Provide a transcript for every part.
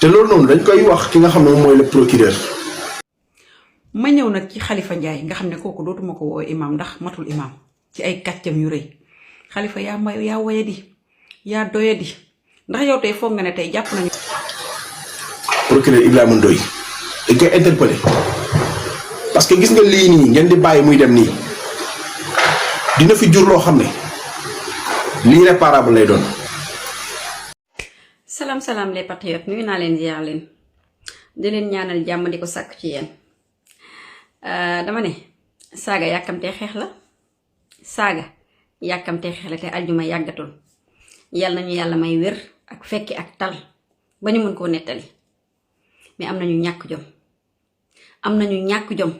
te loolu noonu dañ koy wax ki nga xam ne moom mooy le procureur. ma ñëw nag ci Khalifa Ndiaye nga xam ne kooku dootuma ko woo imam ndax matul imam ci ay kàccam yu rëy Khalifa yaa woyadi yaa doyadi ndax yow tey foog nga ne tey jàpp nañu. procureur Ibrahima Ndoye dañ koy interpellé parce que gis nga lii nii ngeen di bàyyi muy dem nii dina fi jur loo xam ne lii réparable lay doon. salaam les patriotes nuyu naa leen ziar leen di leen ñaanal jàmm di ko sàkk ci yéen dama ne saaga yàkkamtee xeex la saaga yàkkamtee xeex la te aljuma yàggatul yàlla nañu yàlla may wér ak fekki ak tal ba ñu mën koo nettali mais am nañu ñàkk jom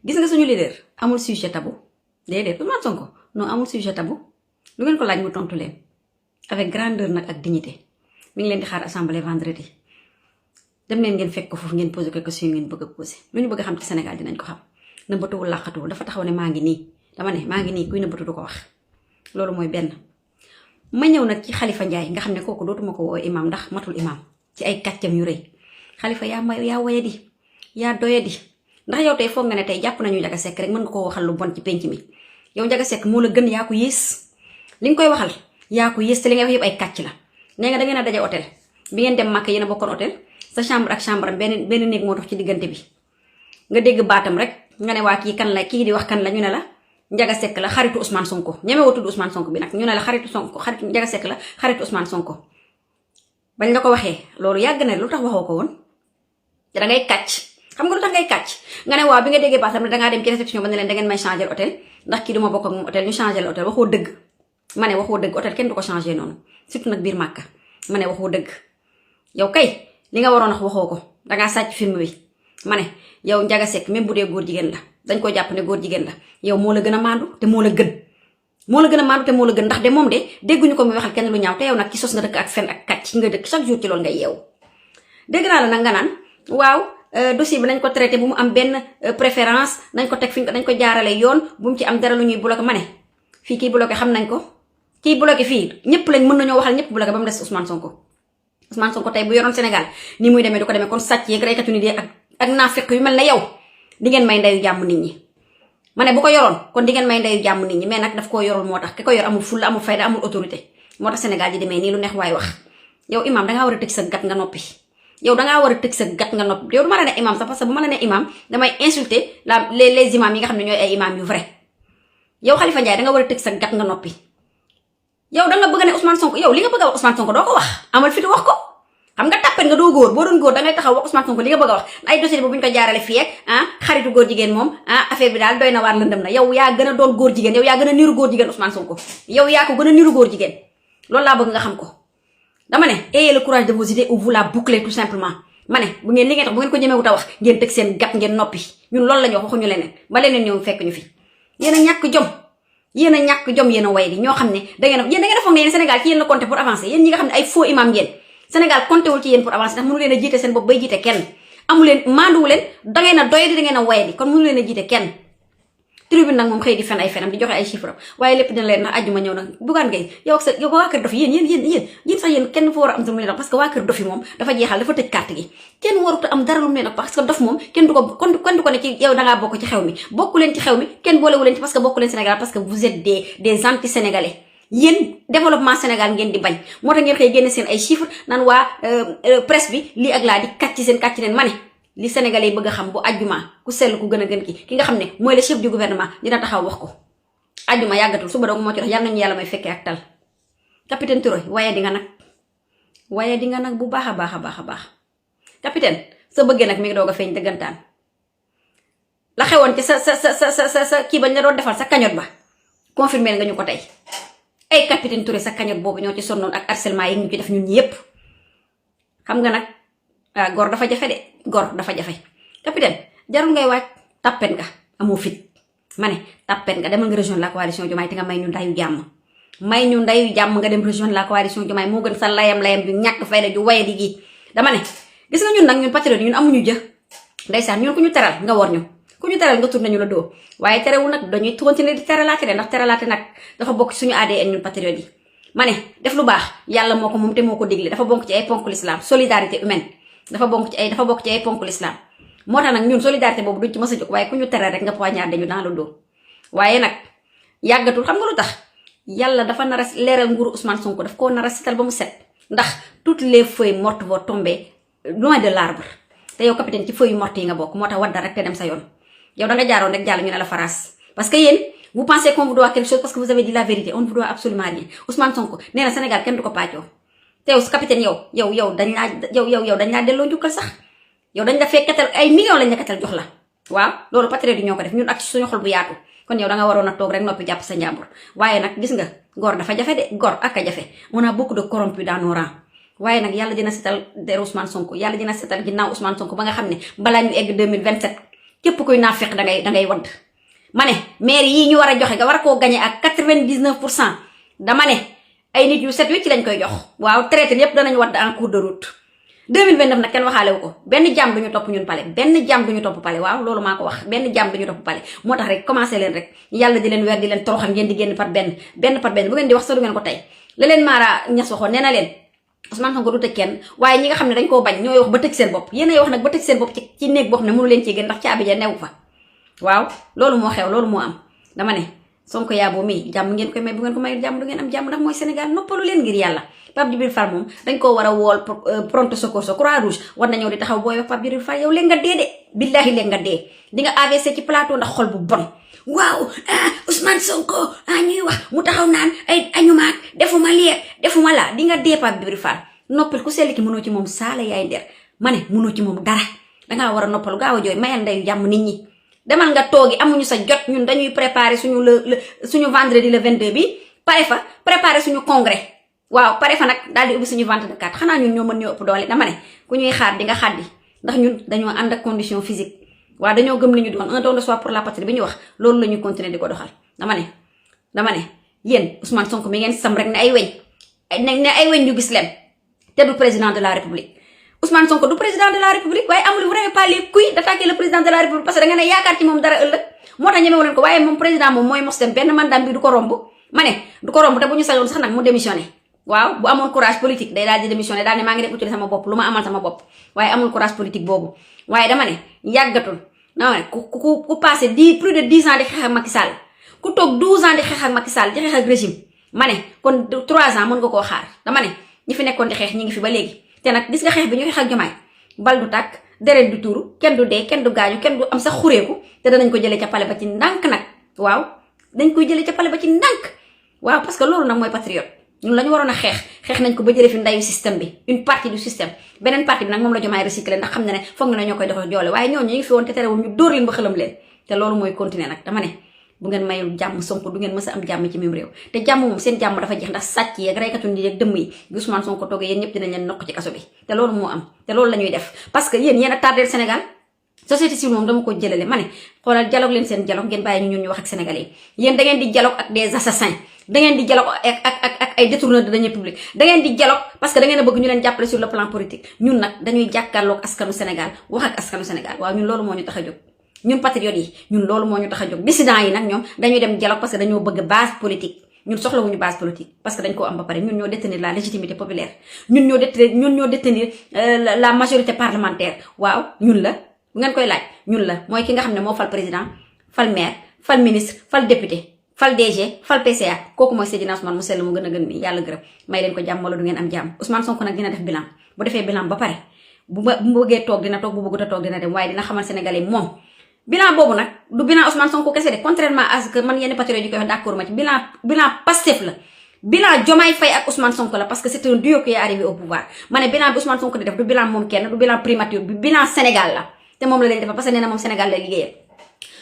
gis nga suñu leader amul sujet tabou déedéet Ousmane Sonko non amul sujet tabou lu ngeen ko laaj mu tontu leen avec grandeur nag ak dignité mi ngi leen di xaar assemblée vendredi dem leen ngeen fekk ko foofu ngeen posé ko question ngeen bëgg a posé lu ñu bëgg a xam ci Sénégal dinañ ko xam nëbbatuwul làqatuwul dafa taxaw ne maa ngi nii dama ne maa ngi nii kuy nëbbatu du ko wax loolu mooy benn. ma ñëw nag ci Khalifa Ndiaye nga xam ne kooku dootuma ko woo imam ndax matul imam ci ay kàccam yu rëy Khalifa yaa woyadi yaa doyadi ndax yow tey foog nga ne tey jàpp nañu Ndiaga Seck rek mën nga koo waxal lu bon ci penc mi yow Ndiaga Seck moo la gën yaa ko yées li nga koy waxal yaa ko yées te li ngay wax yëpp ay kàcc la nee nga da ngeen a daje hôtel bi ngeen dem màkk yéen a bokkoon hôtel sa chambre ak chambre am benn néeg moo tax ci diggante bi nga dégg baatam rek nga ne waa kii kan la kii di wax kan la ñu ne la Ndiaga Seck la xaritu Ousmane Sonko ñeme woo tudd Ousmane Sonko bi nag ñu ne la xaritu Ndiaga Seck la xaritu Ousmane Sonko bañ la ko waxee loolu yàgg na lu tax waxoo ko woon te da ngay kàcc xam nga lu tax ngay kàcc nga ne waaw bi nga déggee baatam ne dangaa dem ci réception ba ne leen da ngeen may changer hôtel ndax kii duma bokk ak moom hôtel ñu changer hôtel waxoo dëgg ma ne waxoo dëgg hôtel kenn du ko changer noonu surtout nag biir Màkka ma ne waxoo dëgg yow kay li nga waroon wax waxoo ko dangaa sàcc film bi ma ne yow Ndiaga Seck même bu dee góor jigéen la dañ ko jàpp ne góor jigéen la yow moo la gën a maandu te moo la gën ndax de moom de dégguñu ko muy waxal kenn lu ñaaw te yow nag ci sos nga dëkk ak fen ak kàcc nga dëkk chaque jour ci loolu ngay yeewu dégg naa la nag nga naan waaw dossier bi nañ ko traité bu mu am benn préférence nañ ko teg fi dañ ko jaarale yoon bu mu ci am dara lu ñuy bloqué ma ne fii kii bloqué xam nañ ko kii bloqué fii ñëpp lañ mën nañoo waxal ñëpp bloqué ba mu des Ousmane Sonko tey bu yoroon Sénégal ni muy demee du ko demee kon sàcc yeeg reykatu nit yi ak naafeq yu mel ne yow di ngeen may ndeyu jàmm nit ñi ma ne bu ko yoroon kon di ngeen may ndeyu jàmm nit ñi mais nag daf koo yorul moo tax ki ko yor amul fulla amul fayda amul autorité moo tax Sénégal ji demee nii lu neex waay wax yow imam dangaa war a tëj sa gat nga noppi yow du ma la ne imam sax parce que bu ma la ne imam damay insulter les imams yi nga xam ne ñooy ay imam yu vrai yow Khalifa Ndiaye danga war a tëj sa gat nga noppi yow danga bëgg ne Ousmane Sonko yow li nga bëgg a wax Ousmane Sonko doo ko wax amal fi wax ko xam nga tàppet nga doo góor boo doon góor dangay taxaw wax Ousmane Sonko li nga bëgg a wax ay dossier bu ñu ko jaarale fii ak xaritu góor jigéen moom affaire bi daal doy na waar lëndëm na yow yaa gën a doon góor jigéen yow yaa gën a niru góor jigéen Ousmane Sonko yow yaa ko gën a niru góor jigéen loolu laa bëgg nga xam ko dama ne ayez le courage de vos idées ou vous la bouclez tout simplement ma ne bu ngeen li ngeen tax bu ngeen ko ñemewut a wax ngeen tëj seen gat ngeen noppi ñun loolu la ñu wax waxuñu leneen ba leneen ñëw fekk ñu fi yéen a ñàkk jom yéen a way di ñoo xam ne da ngeen a foog ne yéen Sénégal ci yéen la compté pour avancer yéen ñi nga xam ne ay faux imam ngeen Sénégal compté wul ci yéen pour avancer ndax mënu leen a jiite seen bopp bay jiite kenn amu leen maanduwu leen da ngeen a doy di da ngeen a way di kon mënu leen a jiite kenn tribune nag moom xëy di fen ay fenam di joxe ay chiffres waaye lépp dina leen ndax àjjuma ñëw nag Bougane Gueye yow ak sa yow waa kër dof yi yéen sax yéen kenn fa war a am lu mu leen wax parce que waa kër dof yi moom dafa jeexal dafa tëj carte gi kenn warut a am dara lu mu leen wax parce que dof moom kenn du ko ne ci yow dangaa bokk ci xew mi bokku leen ci xew mi kenn boolewu leen ci parce que bokku leen Sénégal parce que vous êtes des anti sénégalais yéen développement Sénégal ngeen di bañ moo tax ngeen xëy génne seen ay chiffres naan waa presse bi lii ak laa di kàcc leen ma ne li Sénégalais yi bëgg a xam bu ajjuma ku sell ku gën a gën ki nga xam ne mooy le chef du gouvernement dina taxaw wax ko ajjuma yàggatul suba dong moo ci dox yàlla nañu yàlla may fekkee ak tal capitaine Touré waaye di nga nag bu baax a baax capitaine sa bëggee nag mi ngi doog a feeñ dëggantaan la xewoon ci sa kii bañ la doon defal sa cagnotte ba confirmé nga ñu ko tey ay capitaine Touré sa cagnotte boobu ñoo ci sonnoon ak harcèlement yi ñu ci def ñun ñëpp xam nga nag góor dafa jafe capitaine jarul ngay waaj tappen nga amoo fit ma ne tappen nga demal nga rejoindre la coalition Diomaye te nga may ñu ndayu jàmm nga dem rejoindre la coalition Diomaye moo gën sa layam ju ñàkk fayda ju waye di gi dama ne gis nga ñun nag ñun patriote ñun amuñu jë ndeysaan ñun ku ñu teral nga war ñu ku ñu teral nga tur nañu la doo waaye terewul nag dañuy continuer di teralaate de ndax teralaate nag dafa bokk suñu ADN ñun patriote yi ma ne def lu baax yàlla moo ko moom te moo ko digle dafa bokk ci ay ponk l'islam solidarité humaine dafa bokk ci ay ponk l'islam moo tax nag ñun solidarité boobu duñ ci mës a jóg waaye ku ñu tere rek nga poignardé ñu dans le dos waaye nag yàggatul xam nga lu tax yàlla dafa nar a leeral nguuru Ousmane Sonko daf koo nar a setal ba mu set ndax toutes les feuilles mortes vont tomber loin de l'arbre te yow capitaine ci feuilles mortes yi nga bokk moo tax wadda rek te dem sa yoon yow da nga jaaroon rek jàll ñu ne la faraas parce que yéen vous pensez qu'on vous doit quelque chose parce que vous avez dit la vérité on ne vous doit absolument rien Ousmane Sonko nee na Sénégal kenn du ko pàccoo te yow capitaine yow dañ laa delloo njukkal sax yow dañ la fekkatal ay millions lañ la katal jox la waaw loolu patriote yi ñoo ko def ñun ak suñu xol bu yaatu kon yow da nga waroon a toog rek noppi jàpp sa njàmbur waaye nag gis nga góor dafa jafe de góor ak a jafe on a beaucoup de corrompus dans nos rangs waaye nag yàlla dina setal der Ousmane Sonko yàlla dina setal ginnaaw Ousmane Sonko ba nga xam ne balaa ñu egg 2027 képp kuy naafeq da ngay wadd ma ne maire yii ñu war a joxe nga war a koo gagné ak 99% dama ne ay nit yu set wi ci lañ koy jox waaw traître yépp danañ wadd en cours de route 2029 nag kenn waxaale wu ko benn jàmm duñu topp ñun pale benn jàmm duñu topp pale waaw loolu maa ko wax benn jàmm duñu topp pale moo tax rek commencé leen rek yàlla di leen weer di leen toroxal ngeen di génn par benn bu ngeen di wax sax du ngeen ko tey la leen Mara Niass waxoon nee na leen Ousmane Sonko du tëj kenn waaye ñi nga xam ne dañ koo bañ ñooy wax ba tëj seen bopp yéenay wax nag ba tëj seen bopp ci néeg boo xam ne mënu leen ci génn ndax caabi ja newu fa waaw loolu moo xew loolu moo am dama ne Sonko yaaboo mi jàmm ngeen koy may bu ngeen ko may jàmm du ngeen am jàmm ndax mooy Sénégal noppalu leen ngir yàlla Pape Djibril Fall moom dañ koo war a wool pronto secours sa Croix Rouge war na ñëw di taxaw booy wax Pape Djibril Fall yow léegi nga dee de billaahi léegi nga dee di nga AVC ci plateau ndax xol bu bon waaw Ousmane Sonko ñuy wax mu taxaw naan ay añumaak defuma lii defuma laa di nga dee Pape Djibril Fall noppal ku sell ki mënoo ci moom saala yaay nder ma ne mënoo ci moom dara dangaa war a noppalu gaaw a jooy mayal ndeyu jàmm nit ñi demal nga toogi amuñu sa jot ñun dañuy préparer suñu vendredi le 22 bi pare fa préparer suñu congrès waaw pare fa nag daal di ubbi suñu vente de carte xanaa ñun ñoo mën ñoo ëpp doole dama ne ku ñuy xaar di nga xaddi ndax ñun dañoo ànd ak condition physique waaw dañoo gëm li ñu doon un don de soi pour la patrie bi ñu wax loolu la ñuy continuer di ko doxal dama ne yéen Ousmane Sonko mi ngeen sam rek ne ay weñ ñu gis leen te du président de la République Ousmane Sonko du président de la République waaye amul vous n'avez pas les couilles d'attaquer le président de la République parce que da nga ne yaakaar ci moom dara ëllëg moo tax ñemewu leen ko waaye moom président moom mooy mos dem benn mandat bi du ko romb ma ne du ko romb te bu ñu sañoon sax nag mu démissionné waaw bu amoon courage politique day daal di démissionné daal ne maa ngi dem utile sama bopp lu ma amal sama bopp waaye amul courage politique boobu waaye dama ne yàggatul dama ne ku passé plus de 10 ans di xeex ak Macky Sall ku toog 12 ans di xeex ak Macky Sall di xeex ak régime ma ne kon 3 ans mën nga koo xaar dama ne ñi fi nekkoon di xeex ñi ngi fi ba léegi te nag gis nga xeex bi ñu xeex ak Diomaye bal du tàkk deret du tuuru kenn du dee kenn du gaañu kenn du am sax xureeku te danañ ko jëlee ca pale ba ci ndànk nag waaw dañ koy jëlee ca pale ba ci ndànk waaw parce que loolu nag mooy patriote ñun la ñu waroon a xeex nañ ko ba jëlee fi ndayu système bi une partie du système beneen partie bi nag moom la Diomaye recyclé ndax xam ne ne foog na ñoo koy doxal joole waaye ñooñu ñu ngi fi woon te terewul ñu dóor leen ba xëlam leen te loolu mooy continuer nag dama ne bu ngeen mayul jàmm Sonko du ngeen mës a am jàmm ci même réew te jàmm moom seen jàmm dafa jeex ndax sàcc yeeg reykatu nit yeeg dëmm yi Ousmane Sonko toogee yéen ñëpp dinañ leen nokk ci kaso bi te loolu moo am te loolu la ñuy def parce que yéen a tardeel Sénégal société civile moom dama ko jëlale ma ne xoolal dialogue leen seen dialogue ngeen bàyyi ñu wax ak sénégalais yi yéen da ngeen di dialogue ak des assassins da ngeen di dialogue ak ay détourneurs de deniers publics da ngeen di dialogue parce que da ngeen a bëgg ñu leen jàppale sur le plan politique ñun nag dañuy jàkkaarloog askanu Sénégal wax ak askanu Sénégal waaw ñun loolu moo ñu tax a jóg ñun patriotes yi ñun loolu moo ñu tax a jóg dissidents yi nag ñoom dañuy dem dialogue parce que dañoo bëgg base politique ñun soxlawuñu base politique parce que dañ koo am ba pare ñun ñoo détenir la légitimité populaire ñun ñoo détenir la majorité parlementaire waaw ñun la bu ngeen koy laaj ñun la mooy ki nga xam ne moo fal président fal maire fal ministre fal député fal DG fal PCA kooku mooy Seydina Ousmane mu sell mu gën a gën mi yàlla gërëm may leen ko jàmm wala du ngeen am jàmm Ousmane Sonko nag dina def bilan bu defee bilan ba pare bu bëggee toog dina toog bu bëggut a toog dina dem waaye dina xamal sénégalais moom bilan boobu nag du bilan Ousmane Sonko kese de contrairement à ce que man yenn patriotes yi koy wax d'accord ma ci bilan Pastef la bilan Diomaye Faye ak Ousmane Sonko la parce que c'est un duo qui est arrivé au pouvoir ma ne bilan bi Ousmane Sonko di def du bilan moom kenn du bilan primature bi bilan Sénégal la te moom la leen defal parce que nee na moom Sénégal la liggéeyal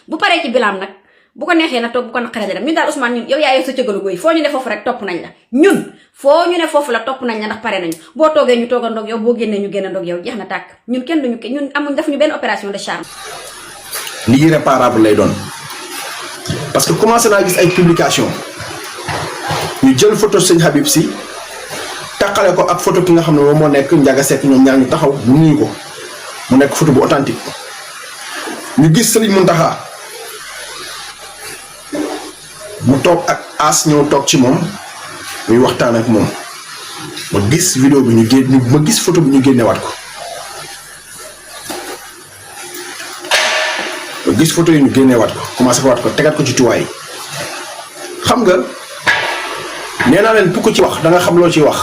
bu paree ci bilan nag bu ko neexee na toog bu ko naqaree dem ñun daal Ousmane ñun yow yaa yor sa cëgalu góoy foo ñu ne foofu rek topp nañ la ñun foo ñu ne foofu la topp nañ la ndax pare nañu boo toogee ñu toogandoog yow boo génnee ñu génnandoog yow jeex na tàkk ñun kenn duñu ñun amuñ def ñu benn opération de charme li irréparable lay doon parce que commencé naa gis ay publication ñu jël photo sëñ Habib Sy taqale ko ak photo ki nga xam ne moom moo nekk Ndiaga Seck ñoom ñaar ñu taxaw mu nuyu ko mu nekk photo bu authentique ñu gis Serigne Mountakha mu toog ak as ñëw toog ci moom muy waxtaan ak moom ma gis vidéo bi ma gis photo bi ñu génnewaat ko ma gis photo yi ñu génnewaat ko commencé ko waat ko tegaat ko ci tuwaay xam nga nee naa leen ku ci wax da nga xam loo ciy wax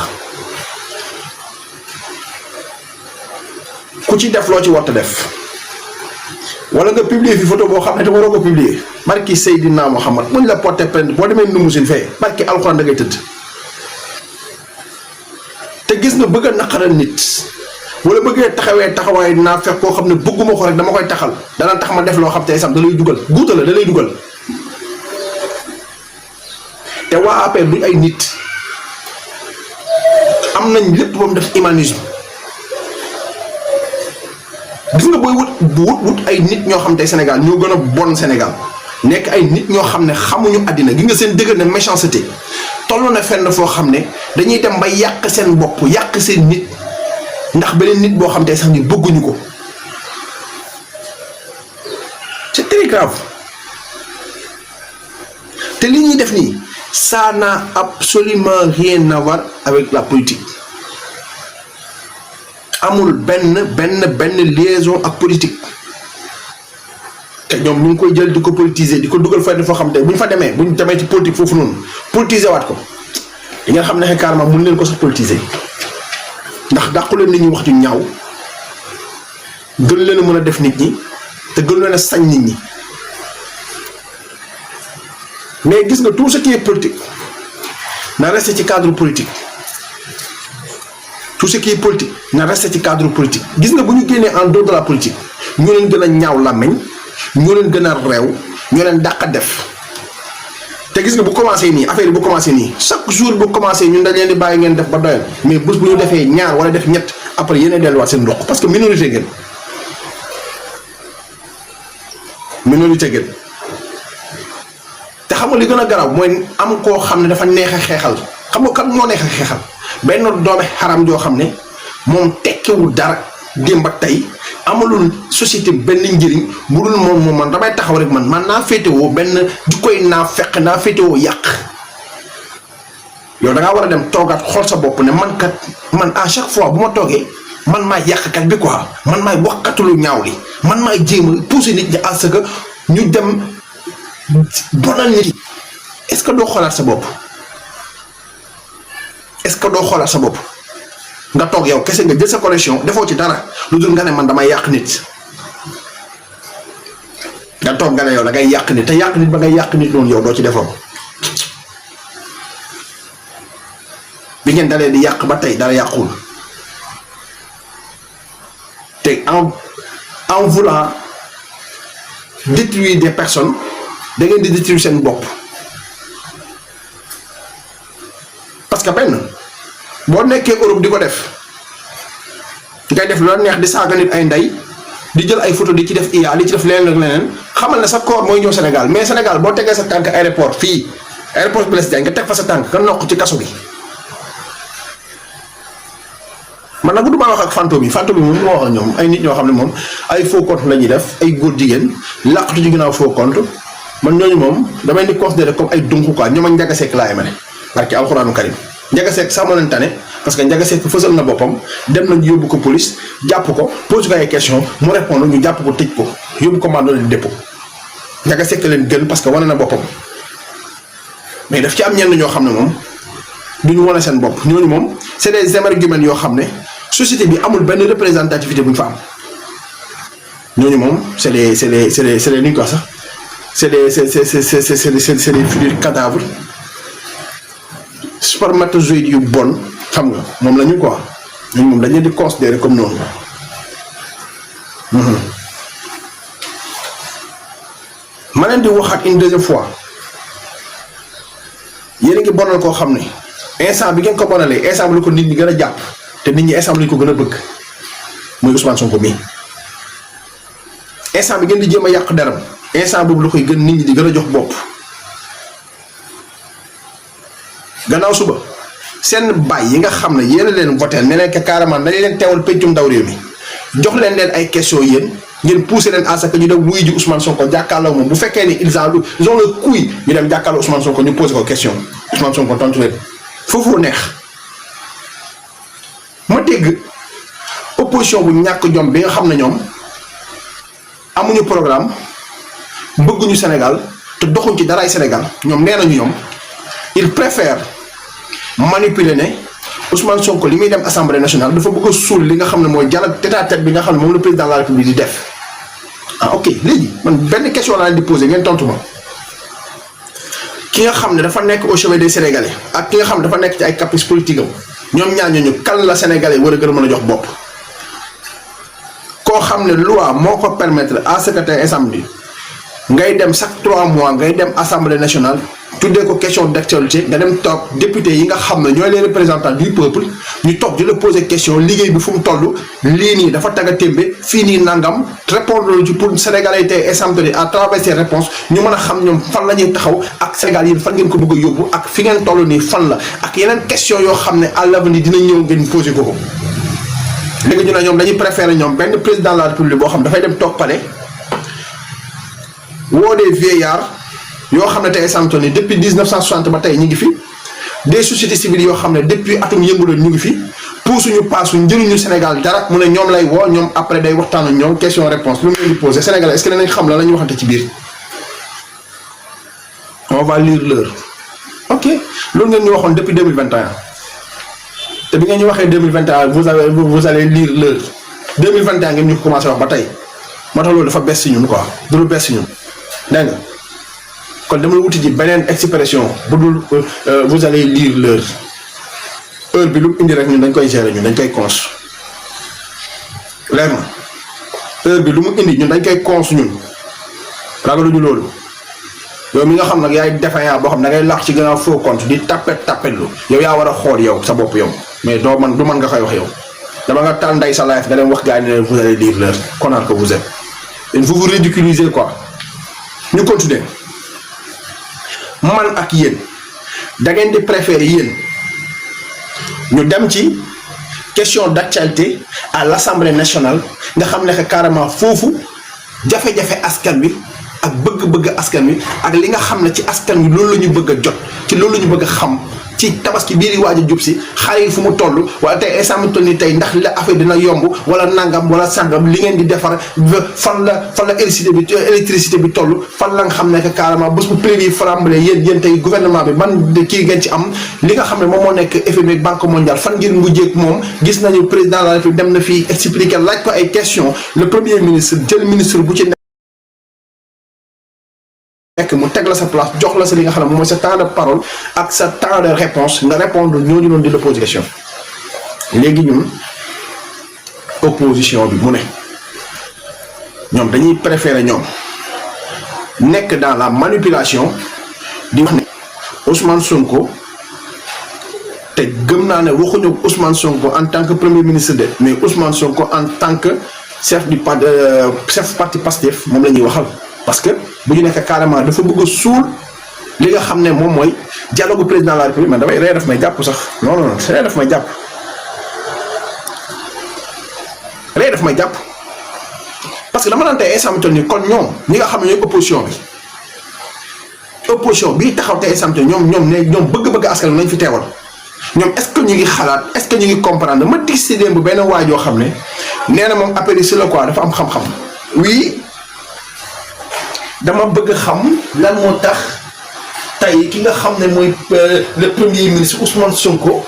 ku ci def loo ci war a def wala nga publier fi photo boo xam ne te waroo ko publier barki Seydina Muhammad muñ la porter plainte boo demee Ndoumboussine fee barki alxuraan da ngay tëdd te gis nga bëgg a naqaral nit wala bëggee taxawee taxawaay naa fekk koo xam ne bëgguma ko rek dama koy taxal dana tax ma def loo xam te sam da lay dugal guuta la da lay dugal te waa APR duñ ay nit am nañ lépp ba mu def humanisme gis nga booy wut ay nit ñoo xam tey Sénégal ñoo gën a bon Sénégal nekk ay nit ñoo xam ne xamuñu àddina gi nga seen dëgër ne méchanceté toll na fenn foo xam ne dañuy dem ba yàq seen bopp yàq seen nit ndax beneen nit boo xam tey sax ni bëgguñu ko c'est très grave te li ñuy def nii ça n'a absolument rien à voir avec la politique amul benn liaison ak politique te ñoom ñu ngi koy jël di ko politiser di ko dugal fay foo xam te bu ñu fa demee bu ñu demee ci politique foofu noonu politiser waat ko li nga xam ne carrément mun leen ko sax politiser ndax dàqu leen nit ñi wax ju ñaaw gën leen a mën a def nit ñi te gën leen a sañ nit ñi mais gis nga tout ce qui est politique na rester ci cadre politique. tout ce qui est politique na rester ci cadre politique gis nga bu ñu génnee en dehors de la politique ñoo leen gën a ñaaw làmmiñ ñoo leen gën a réew ñoo leen dàq def te gis nga bu commencé nii affaire yi bu commencé nii chaque jour bu commencé ñun dañ leen di bàyyi ngeen def ba doyal mais bés bu ñu defee ñaar wala def ñett après yéen a delluwaat seen ndox parce que minorité ngeen te xam nga li gën a garaaw mooy am koo xam ne dafa neex a xeexal xam nga kan moo neex a xeexal benn doome xaram joo xam ne moom tekkiwul dara démb ak tey amalul société benn njëriñ bu dul moom man damay taxaw rek man naa féetewoo benn jukkoy naa fekk naa féetewoo yàq yow da ngaa war a dem toogaat xool sa bopp ne man à chaque fois bu ma toogee man maay yàqkat bi quoi man maay waxkatulu ñaaw li man maay jéem a pousser nit ñi à ce que ñu dem bonal nit yi est-ce que doo xoolaat sa bopp. est-ce que doo xoolaat sa bopp nga toog yow kese nga jël sa collection defoo ci dara lu dul nga ne man damay yàq nit nga toog nga ne yow da ngay yàq nit te yàq nit ba ngay yàq nit noonu yow doo ci defoo bi ngeen dalee di yàq ba tey dara yàqul te en voulant détruire des personnes da ngeen di détruire seen bopp parce que benn boo nekkee Europe di ko def ngay def lu la neex di saaga nit ay ndey di jël ay photo di ci def IA di ci def leneen ak leneen xamal ne sa koor mooy ñëw Sénégal mais Sénégal boo tegee sa tànk aéroport fii aéroport Blaise Diagne nga teg fa sa tànk nga nokk ci kaso bi man nag du ma wax ak fantôme yi moom du ma wax ak ñoom ay nit ñoo xam ne moom ay faux compte la ñuy def ay góor jigéen làqatu ci ginnaaw faux compte man ñooñu moom damay ni considéré comme ay dunq quoi ñoom ak Ndiaga Seck laa yemale parce que alxuraanu karim Ndiaga Seck sax moo leen tane parce que Ndiaga Seck fësal na boppam dem nañu yóbbu ko police jàpp ko pose ko ay question mu répondre ñu jàpp ko tëj ko yóbbu ko mandat de dépôt Ndiaga Seck leen gën parce que wane na boppam mais daf ci am ñenn ñoo xam ne moom duñu wane seen bopp ñooñu moom c'est des émergumènes yoo xam ne société bi amul benn représentativité bu ñu fa am ñooñu moom c'est les ni ñu ko wax sax c'est des futurs cadavres spermatozoïdes yu bon xam nga moom la ñu quoi ñun moom dañ leen di considérer comme noonu ma leen di waxaat une deuxième fois yéen a ngi bonal koo xam ne instant bi ngeen ko bonalee instant bi la ko nit ñi gën a jàpp te nit ñi instant bi lañu ko gën a bëgg muy Ousmane Sonko mii instant bi ngeen di jéem a yàq deram instant boobu la koy gën nit ñi di gën a jox bopp gannaaw suba seen baay yi nga xam ne yéen a leen voté ne leen que carrément dañu leen teewal peccum ndaw réew mi jox leen ay questions yéen ngeen poussé leen à ce que ñu dem wuy ji Ousmane Sonko jàkkaarloo moom bu fekkee ni ils ont le couille ñu dem jàkkaarloo Ousmane Sonko ñu posé ko question Ousmane Sonko tontu leen foofu neex ma dégg opposition bu ñàkk jom bi nga xam ne ñoom amuñu programme bëgguñu Sénégal te doxuñ ci daraay Sénégal ñoom nee nañu ñoom il préfère manipuler ne Ousmane Sonko li muy dem assemblée nationale dafa bëgg a suul li nga xam ne mooy dialogue tête-à-tête bi nga xam ne moom le président de la république di def. ah ok léegi man benn question laa leen di posé ngeen tontu ma ki nga xam ne dafa nekk au chevet des Sénégalais ak ki nga xam ne dafa nekk ci ay caprice politique am ñoom ñaar ñooñu kan la Sénégalais war a gën a mën a jox bopp. koo xam ne loi moo ko permettre à secrétaire assemblée ngay dem chaque 3 mois ngay dem assemblée nationale tuddee ko question d'actualité nga dem toog député yi nga xam ne ñooy les représentants du peuple ñu toog di la poser question liggéey bi fu mu toll lii nii dafa tagga témbe fii nii nangam répondre ci pour Sénégalais tey assemblée à travers ces réponses ñu mën a xam ñoom fan la ñuy taxaw ak Sénégal yi fan ngeen ko bëgg a yóbbu ak fi ngeen toll nii fan la ak yeneen question yoo xam ne à l'avenir dina ñëw ngeen poser ko ko. léegi ñu ne ñoom dañuy préférer ñoom benn président de la république boo xam dafay dem toog palais woo des vieillards yoo xam ne tey samto ni depuis 1960 ba tey ñu ngi fi des sociétés civiles yoo xam ne depuis atum yënguloon ñu ngi fi puusuñu paasu njëriñu Sénégal dara mu ne ñoom lay woo ñoom après day waxtaan ak ñoom question réponse lu mu leen di posé Sénégal est-ce que dinañ xam la la ñuy waxante ci biir on va lire l'heure ok loolu ngeen ñu waxoon depuis 2021 te bi ngeen ñu waxee 2021 vous allez lire l'heure 2021 ngeen ñu ko commencé wax ba tey moo tax loolu dafa bees si ñun quoi du lu bees si ñun dégg nga kon dama wuti ji beneen expression bu dul vous allez lire l'heure heure bi lu mu indi rek ñun dañ koy gérer ñun dañ koy cons leer na heure bi lu mu indi ñun dañ koy cons ñun ragaluñu loolu yow mi nga xam nag yaay défaillant boo xam da ngay laax ci gannaaw faux compte di tapetlu yow yaa war a xool yow sa bopp yow mais doo man du man nga koy wax yow dama nga taal nday sa life nga dem wax gars yi ne vous allez lire l'heure connard que vous êtes et vous vous ridiculisez quoi ñu continuer man ak yéen da ngeen di préférer yéen ñu dem ci question d'actualité à l'Assemblée nationale nga xam ne que carrément foofu jafe-jafe askan wi ak bëgg-bëgg askan wi ak li nga xam ne ci askan wi loolu la ñu bëgg a jot ci loolu la ñu bëgg a xam ci tabaski bii di waaj a jub si xale yi fu mu toll wala tey instant toll nii tey ndax la affaire dina yomb wala nangam wala sangam li ngeen di defar fan la électricité bi toll fan la nga xam ne que carrément bés bu prix yi flambé yéen tey gouvernement bi ban kii ngeen ci am li nga xam ne moom moo nekk FMI Banque mondiale fan ngeen mujjee ak moom gis nañu président de la République dem na fii expliquer laaj ko ay questions le premier ministre jël ministre bu ci nekk mu teg la sa place jox la sa li nga xam ne moom mooy sa temps de parole ak sa temps de réponse nga répondre ñooñu doon di la poser question léegi ñun opposition bi mu ne ñoom dañuy préférer ñoom nekk dans la manipulation di wax ne Ousmane Sonko te gëm naa ne waxuñu Ousmane Sonko en tant que premier ministre de mais Ousmane Sonko en tant que chef parti Pastef moom la ñuy waxal. parce que bu ñu nekk carrément dafa bëgg a suul li nga xam ne moom mooy dialogue président de la République man damay ree daf may jàpp sax non ree daf may jàpp parce que dama naan tey instant ni kon ñoom ñi nga xam ne ñooy opposition bi taxaw tey instant ñoom bëgg-bëgg askan wi nañ fi teewal ñoom est-ce que ñu ngi xalaat est-ce que ñu ngi comprendre ma tig si démb benn waay joo xam ne nee na moom appel si la quoi dafa am xam-xam oui. dama bëgg xam lan moo tax tey ki nga xam ne mooy le premier ministre Ousmane Sonko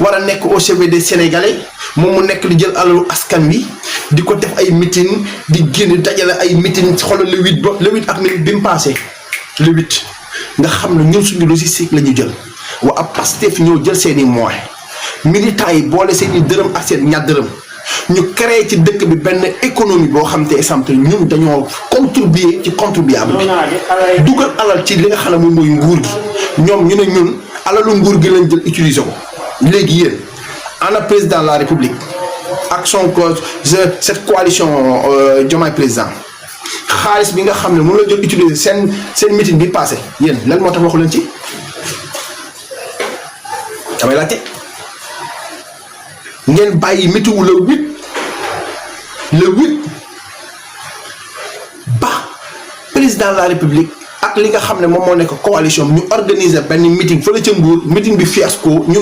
war a nekk au chevet des Sénégalais moom mu nekk di jël alalu askan wi di ko def ay meeting di génn dajale ay meeting xoolal le 8 ba le 8 ak minute bi mu passé le 8 nga xam ne ñun suñu logistique la ñu jël waa ab Pastef ñoo jël seen i moyens militants yi boole seen i dërëm ak seen ñaar dërëm. ñu créé ci dëkk bi benn économie boo xam te exemple ñun dañoo contribuer ci contribuable bi dugal alal ci li nga xam ne moom mooy nguur gi ñoom ñu ne ñun alalu nguur gi lañ jël utiliser ko léegi yéen ana président de la République ak son cette coalition Diomaye président xaalis bi nga xam ne moom la jël utiliser seen meeting bi passé yéen lan moo tax waxu leen ci damay laajte ngeen bàyyi météo le 8 ba président de la République ak li nga xam ne moom moo nekk coalition bi ñu organiser benn meeting fële ca Mbour meeting bi fiasco ñu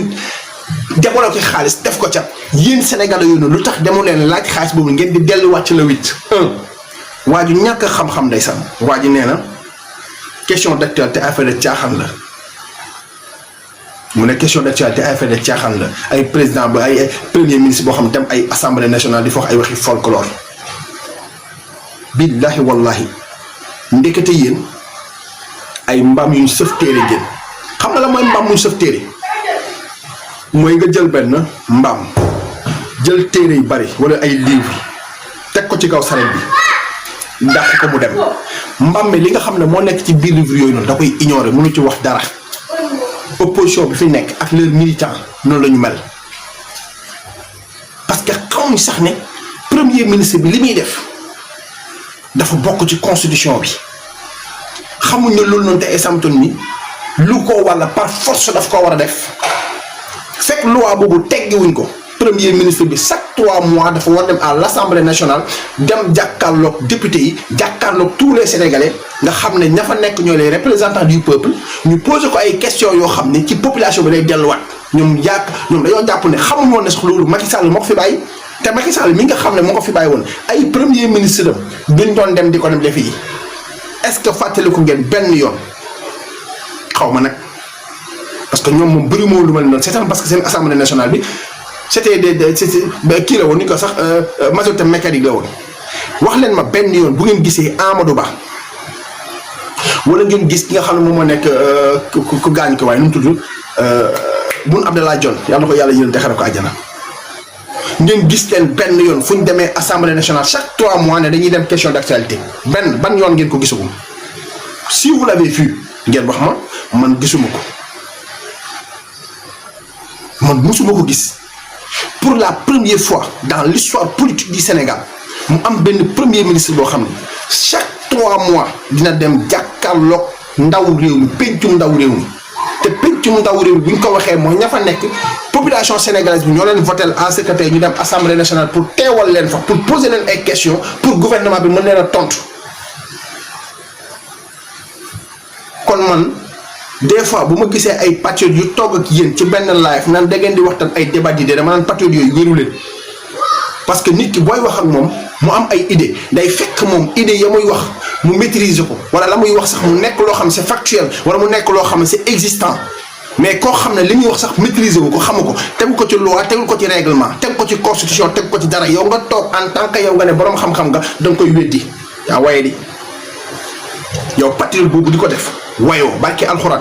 débloqué xaalis def ko ca yéen Sénégalais yooyu lu tax demu leen laaj xaalis boobu ngeen di delluwaat ci le 8. waa ji ñàkk xam-xam ndeysaan waa ji nee na question d'actualité affaire de caaxaan la mu ne question d'actualité affaire de caaxaan la ay président ba ay premier ministre boo xam dem ay assemblée nationale di fa wax ay waxi folklore billahi wallahi ndekete yéen ay mbaam yu ñu sëf téere ngeen xam nga la mooy mbaam mu ñu sëf téere mooy nga jël benn mbaam jël téere yu bari wala ay livre teg ko ci kaw saret bi dàq ko mu dem mbaam mi li nga xam ne moo nekk ci biir livre yooyu noonu da koy ignorer mënu ci wax dara opposition bi fi nekk ak leurs militants noonu la ñu mel parce que xamuñ sax ne premier ministre bi li muy def dafa bokk ci constitution bi xamuñ ne loolu noonu te esamton ni lu ko walla par force daf ko war a def fekk loi boobu teggiwuñ ko premier ministre bi chaque 3 mois dafa war dem à l'Assemblée nationale dem jàkkaarloog député yi jàkkaarloog tous les Sénégalais nga xam ne ña fa nekk ñooy les représentants du peuple ñu posé ko ay questions yoo xam ne ci population bi lay delluwaat ñoom dañoo jàpp ne xamuñ woon ne sax loolu Macky Sall moo ko fi bàyyi te Macky Sall mi nga xam ne moo ko fi bàyyi woon ay premier ministre am duñ doon dem di ko dem defi yi est-ce que fàttaliku ngeen benn yoon xaw ma nag parce que ñoom moom bëri moo lu mel noonu c'est parce que seen assemblée nationale bi c'était kii la woon ni ko sax majorité mécanique la woon wax leen ma benn yoon bu ngeen gisee Amadou Ba wala ngeen gis ki nga xam ne moom moo nekk ku gaañ ko waaye nu mu tudd Boun Abdallah Dionne yàlla na ko yàlla yéen te xare ko àjjana ngeen gis leen benn yoon fu ñu demee assemblée nationale chaque 3 mois ne dañuy dem question d'actualité ban yoon ngeen ko gisagum si vous l'avez vu ngeen wax ma man gisuma ko man musuma ko gis pour la première fois dans l'histoire politique du Sénégal mu am benn premier ministre boo xam ne chaque 3 mois dina dem jàkkaarloog ndaw réew mi pencum ndaw réew mi te pencum ndaw réew mi bu ñu ko waxee mooy ña fa nekk population sénégalaise bi ñoo leen voté en secrétaire ñu dem assemblée nationale pour teewal leen fa pour poser leen ay questions pour gouvernement bi mën leen a tontu kon man des fois bu ma gisee ay patriotes yu togg ak yéen ci benn live naan da ngeen di waxtaan ay débat d'idées dama naan patriotes yooyu wéru leen parce que nit ki booy wax ak moom mu am ay idée day fekk moom idée ya muy wax mu maîtriser ko wala la muy wax sax mu nekk loo xam ne c'est factuel wala mu nekk loo xam ne c'est existant mais koo xam ne li muy wax sax maîtriser wu ko xamu ko tegu ko ci loi tegul ko ci règlement tegu ko ci constitution tegu ko ci dara yow nga toog en tant que yow nga ne boroom xam-xam nga da nga koy weddi yaa waye di yow patriote boobu di ko def wayoo barki alxuraan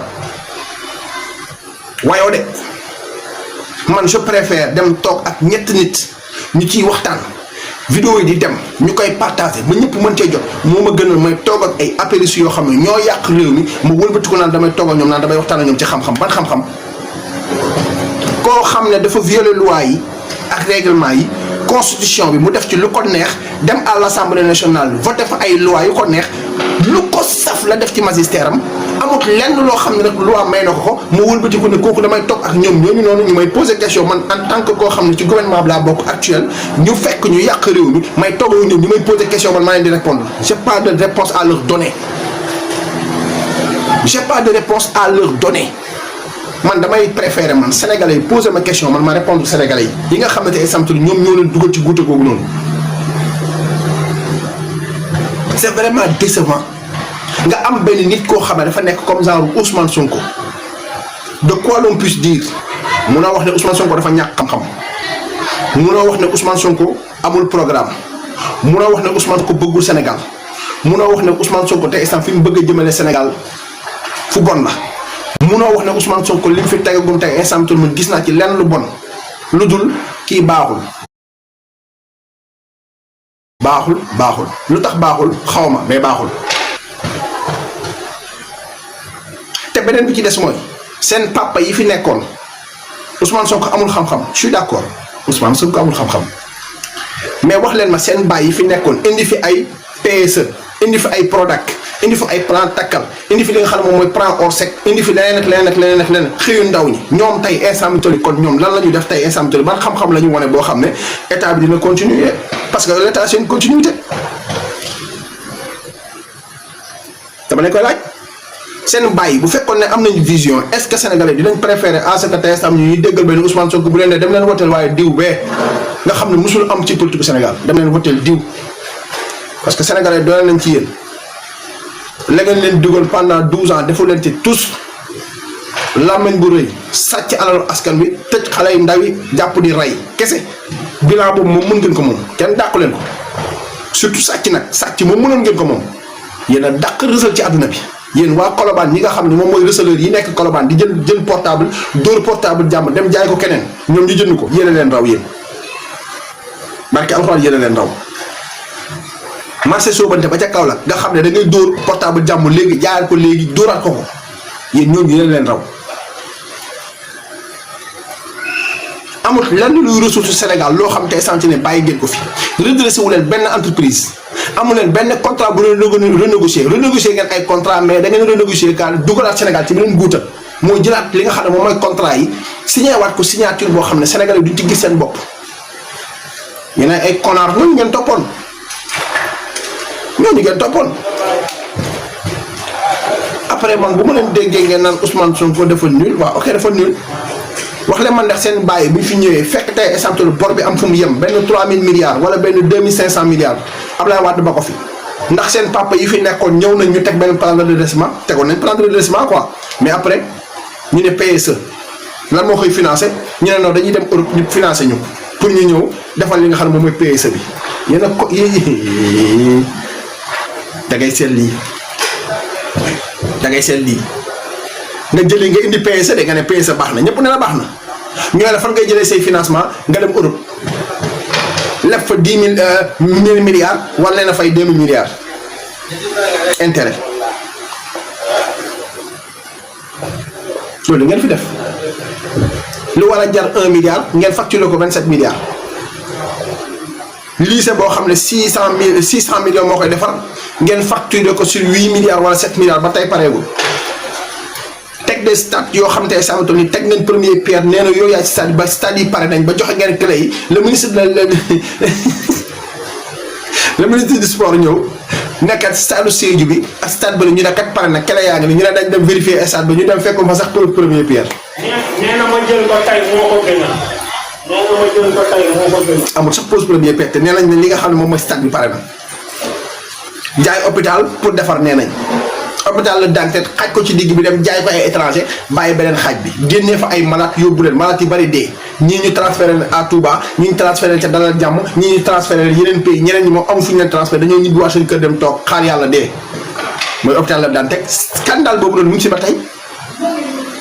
wayoo de man je préfère dem toog ak ñett nit ñu ciy waxtaan vidéo yi di dem ñu koy partager ba ñëpp mën cee jot moo ma gënal may toog ak ay apéristes yoo xam ne ñoo yàq réew mi ma wëlbati ko naan damay toog ak ñoom naan damay waxtaan ak ñoom ci xam-xam ban xam-xam koo xam ne dafa violer loi yi ak règlement yi constitution bi mu def ci lu ko neex dem à l'Assemblée nationale voté fa ay loi yu ko neex lu ko saf la def ci magistère am amut lenn loo xam ne rek loi may na ko mu wëlbati ko ne kooku damay toog ak ñoom ñooñu noonu ñu may poser question man en tant que koo xam ne ci gouvernement bi laa bokk actuel ñu fekk ñu yàq réew mi may toog ak ñoom ñu may poser question man maa leen di répondre j'ai pas de réponse à leur donner j'ai pas de réponse à leur donner man damay préférer man sénégalais yi poser ma question man ma répondre sénégalais yi nga xamante ay samtul ñoom ñoo leen dugal ci guute googu noonu c'est vraiment décevant nga am benn nit koo xam ne dafa nekk comme genre Ousmane Sonko de quoi l'on puisse dire munoo wax ne Ousmane Sonko dafa ñàkk xam-xam munoo wax ne Ousmane Sonko amul programme munoo wax ne Ousmane Sonko bëggul Sénégal munoo wax ne Ousmane Sonko te instant fi mu bëgg a jëmale Sénégal fu bon la munoo wax ne Ousmane Sonko li mu fi tegagum tey instant bi man gis naa ci lenn lu bon lu dul kii baaxul. baaxul lu tax baaxul xaw ma mais baaxul te beneen bi ci des mooy seen papa yi fi nekkoon Ousmane Sonko amul xam-xam je suis d'accord Ousmane Sonko amul xam-xam mais wax leen ma seen baay yi fi nekkoon indi fi ay PSE indi fi ay Prodac indi fi ay plan takkal indi fi li nga xam ne moom mooy plan Orsec indi fi leneen ak leneen xëyu ndaw ñi ñoom tey instant bi kon ñoom lan la ñu def tey instant bi ban xam-xam la ñu wane boo xam ne état bi dina continuer parce que l'état c'est une continuité dama leen koy laaj seen bàyyi bu fekkoon ne am nañu vision est-ce que sénégalais dinañ préférer à ce que tey am ñu ñuy déggal benn Ousmane Sonko bu leen ne dem leen woteel waaye diw bee nga xam ne musul am ci politique Sénégal dem leen woteel diw parce que sénégalais doole nañ ci yéen la ngeen leen dugal pendant 12 ans defu leen ci tous làmmiñ bu rëy sàcc alalu askan wi tëj xale yu ndaw yi jàpp di rey kese bilan boobu moom mën ngeen ko moom kenn dàqu leen ko surtout sàcc nag sàcc moom mënoon ngeen ko moom yéen a dàq rësal ci àdduna bi yéen waa Colobane ñi nga xam ne moom mooy receleur yi nekk Colobane di jël portable dóor portable jàmm dem jaay ko keneen ñoom ñu jënd ko yéen a leen raw yéen barke alxuraan yéen a leen raw marché soobante ba ca Kaolack nga xam ne da ngay dóor portable jàmm léegi jaayal ko léegi dóoraat ko yéen ñooñu yéen a leen raw amul lenn luy ressource Sénégal loo xam te sant ne bàyyi ngeen ko fi redressé wu leen benn entreprise amu leen benn contrat bu leen renégocier ngeen ay contrat mais da ngeen renégocier kaa dugalaat Sénégal ci beneen guuta mooy jëlaat li nga xam ne moom mooy contrat yi signé waat ko signature boo xam ne Sénégal yi duñ ci gis seen bopp yéen ay connard ñooñu ngeen toppoon après man bu ma leen déggee ngeen naan Ousmane Sonko dafa nul waaw ok dafa nul wax leen man ndax seen bàyyi bu ñu fi ñëwee fekk tey exemple bor bi am fu mu yem benn 3000 milliards wala benn 2500 milliards Abdoulaye Wade ba ko fi ndax seen papa yi fi nekkoon ñëw nañ ñu teg benn plan de redressement tegoon nañ plan de redressement quoi mais après ñu ne PSE lan moo koy financé ñu ne non dañuy dem Europe ñu financé ñu pour ñu ñëw defal li nga xam ne moom mooy PSE bi yéen a ko da ngay seet lii nga jëlee nga indi PSE de nga ne PSE baax na ñëpp ne la baax na ñu ne la fan ngay jëlee say financement nga dem Europe leb fa 10 000 milliards wala leen a fay 2000 milliards intérêt loolu ngeen fi def lu war a jar 1 milliard ngeen facturé ko 27 milliards lycée boo xam ne 600 millions moo koy defar ngeen facturé ko sur 8 milliards wala 7 milliards ba tey pareegul. teg des stades yoo xam te samato ni teg nañ première pierre nee na yooyu yaa ci stade ba stade yi pare nañ ba joxe ngeen clé yi le ministre du sport ñëw nekkat stade Sédhiou bi ak stade ba ñu ne kat pare na clé yaa ngi ni ñu ne dañ dem vérifier stade ba ñu dem fekkoon fa sax première pierre. nee na ma jël ko tey moo ko gënal. amul sax pose première pierre te nee nañ ne li nga xam ne moom mooy stade bi pare na jaay hôpital pour defar nee nañ. hôpital la Dantec xaj ko ci digg bi dem jaay ko ay étranger bàyyi beneen xaaj bi génnee fa ay malade yóbbu leen malade yi bari dee ñii ñu transféré leen à Touba ñii ñu transféré leen ca Dalal Jàmm ñii ñu transféré leen yeneen pays ñeneen ñi moom amu fu ñu leen transféré dañoo ñibbi waa seen kër dem toog xaar yàlla dee mooy hôpital la Dantec scandale boobu noonu mu ngi si ba tey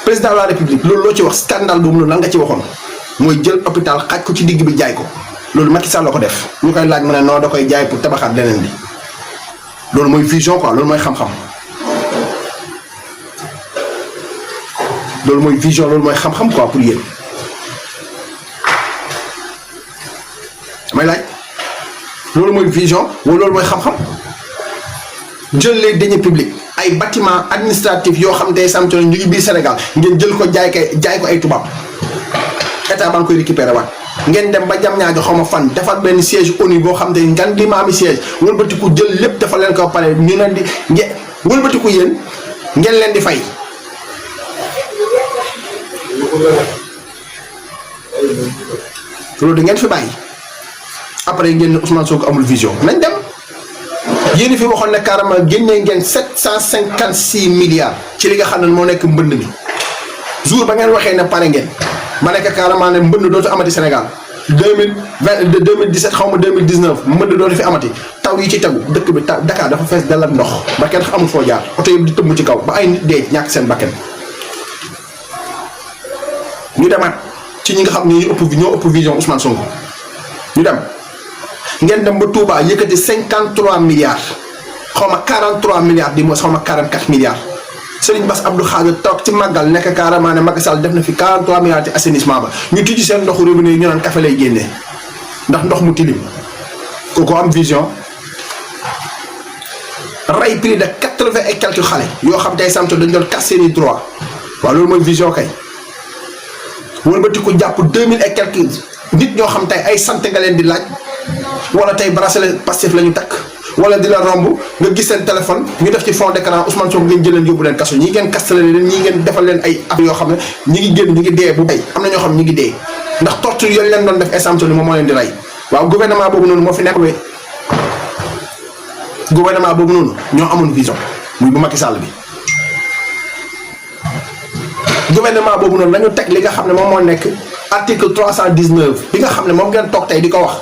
président de la république loolu loo ci wax scandale boobu noonu lan nga ci waxoon mooy jël hôpital xaj ko ci digg bi jaay ko loolu Macky Sall la ko def ñu koy laaj mu ne non da koy jaay pour tabaxaat leneen bi loolu mooy vision quoi loolu mooy xam-xam loolu mooy vision loolu mooy xam-xam quoi pour yéen damay laaj loolu mooy vision wala loolu mooy xam-xam jël les deniers publics ay bâtiments administratifs yoo xam te sam ñu ngi biir Sénégal ngeen jël ko jaay ko ay tubaab état ba nga koy récupéré waat ngeen dem ba jam ñaajo xaw ma fan defar benn siège ONU boo xam te ngan di maami siège wëlbatiku jël lépp dafa leen ko pare ñu leen di wëlbatiku yéen ngeen leen di fay. loolu da ngeen fi bàyyi après ngeen ne Ousmane Sonko amul vision nañ dem yéen fi waxoon ne carrément génnee ngeen 756 milliards ci li nga xam ne moo nekk mbënd mi jour ba ngeen waxee ne pare ngeen ma nekk carrément ne mbënd dootu amati Sénégal 2017 xaw ma 2019 mbënd dootu fi amati taw yi ci tegu dëkk bi Dakar dafa fees dal ak ndox ba kenn amul foo jaar oto yëpp di tëmb ci kaw ba ay nit dee ñàkk seen bakkan ñu demaat ci ñi nga xam ne ñoo ëpp vision Ousmane Sonko ñu dem ngeen dem ba Touba yëkkati 53 milliards xaw ma 43 milliards di mooy xaw ma 44 milliards Serigne Bass Abdou Khadre toog ci màggal nekk carrément ne Macky Sall def na fi 43 milliards ci assainissement ba ñu tijji seen ndoxu robinet ñu naan café lay génnee ndax ndox mu tilim kooku am vision rey prix de 80 et quelques xale yoo xam tey samto dañ doon casse seeni droit waaw loolu mooy vision kay. wëlbati ko jàpp 2000 et quelques nit ñoo xam tey ay sant nga leen di laaj wala tey bracelet Pastef la ñu takk wala di la romb nga gis seen téléphone ñu def ci fond d'écran Ousmane Sonko ngeen jël leen yóbbu leen kaso ñii ngeen kastale leen ñii ngeen defal leen ay affaire yoo xam ne ñi ngi génn ñi ngi dee bu bay am na ñoo xam ne ñi ngi dee ndax torture yooyu leen doon def instant moom moo leen di rey waaw gouvernement boobu noonu moo fi nekk we gouvernement boobu noonu ñoo amoon vision muy bu Macky Sall bi gouvernement boobu noonu dañu teg li nga xam ne moom moo nekk article 319 bi nga xam ne moom ngeen toog tey di ko wax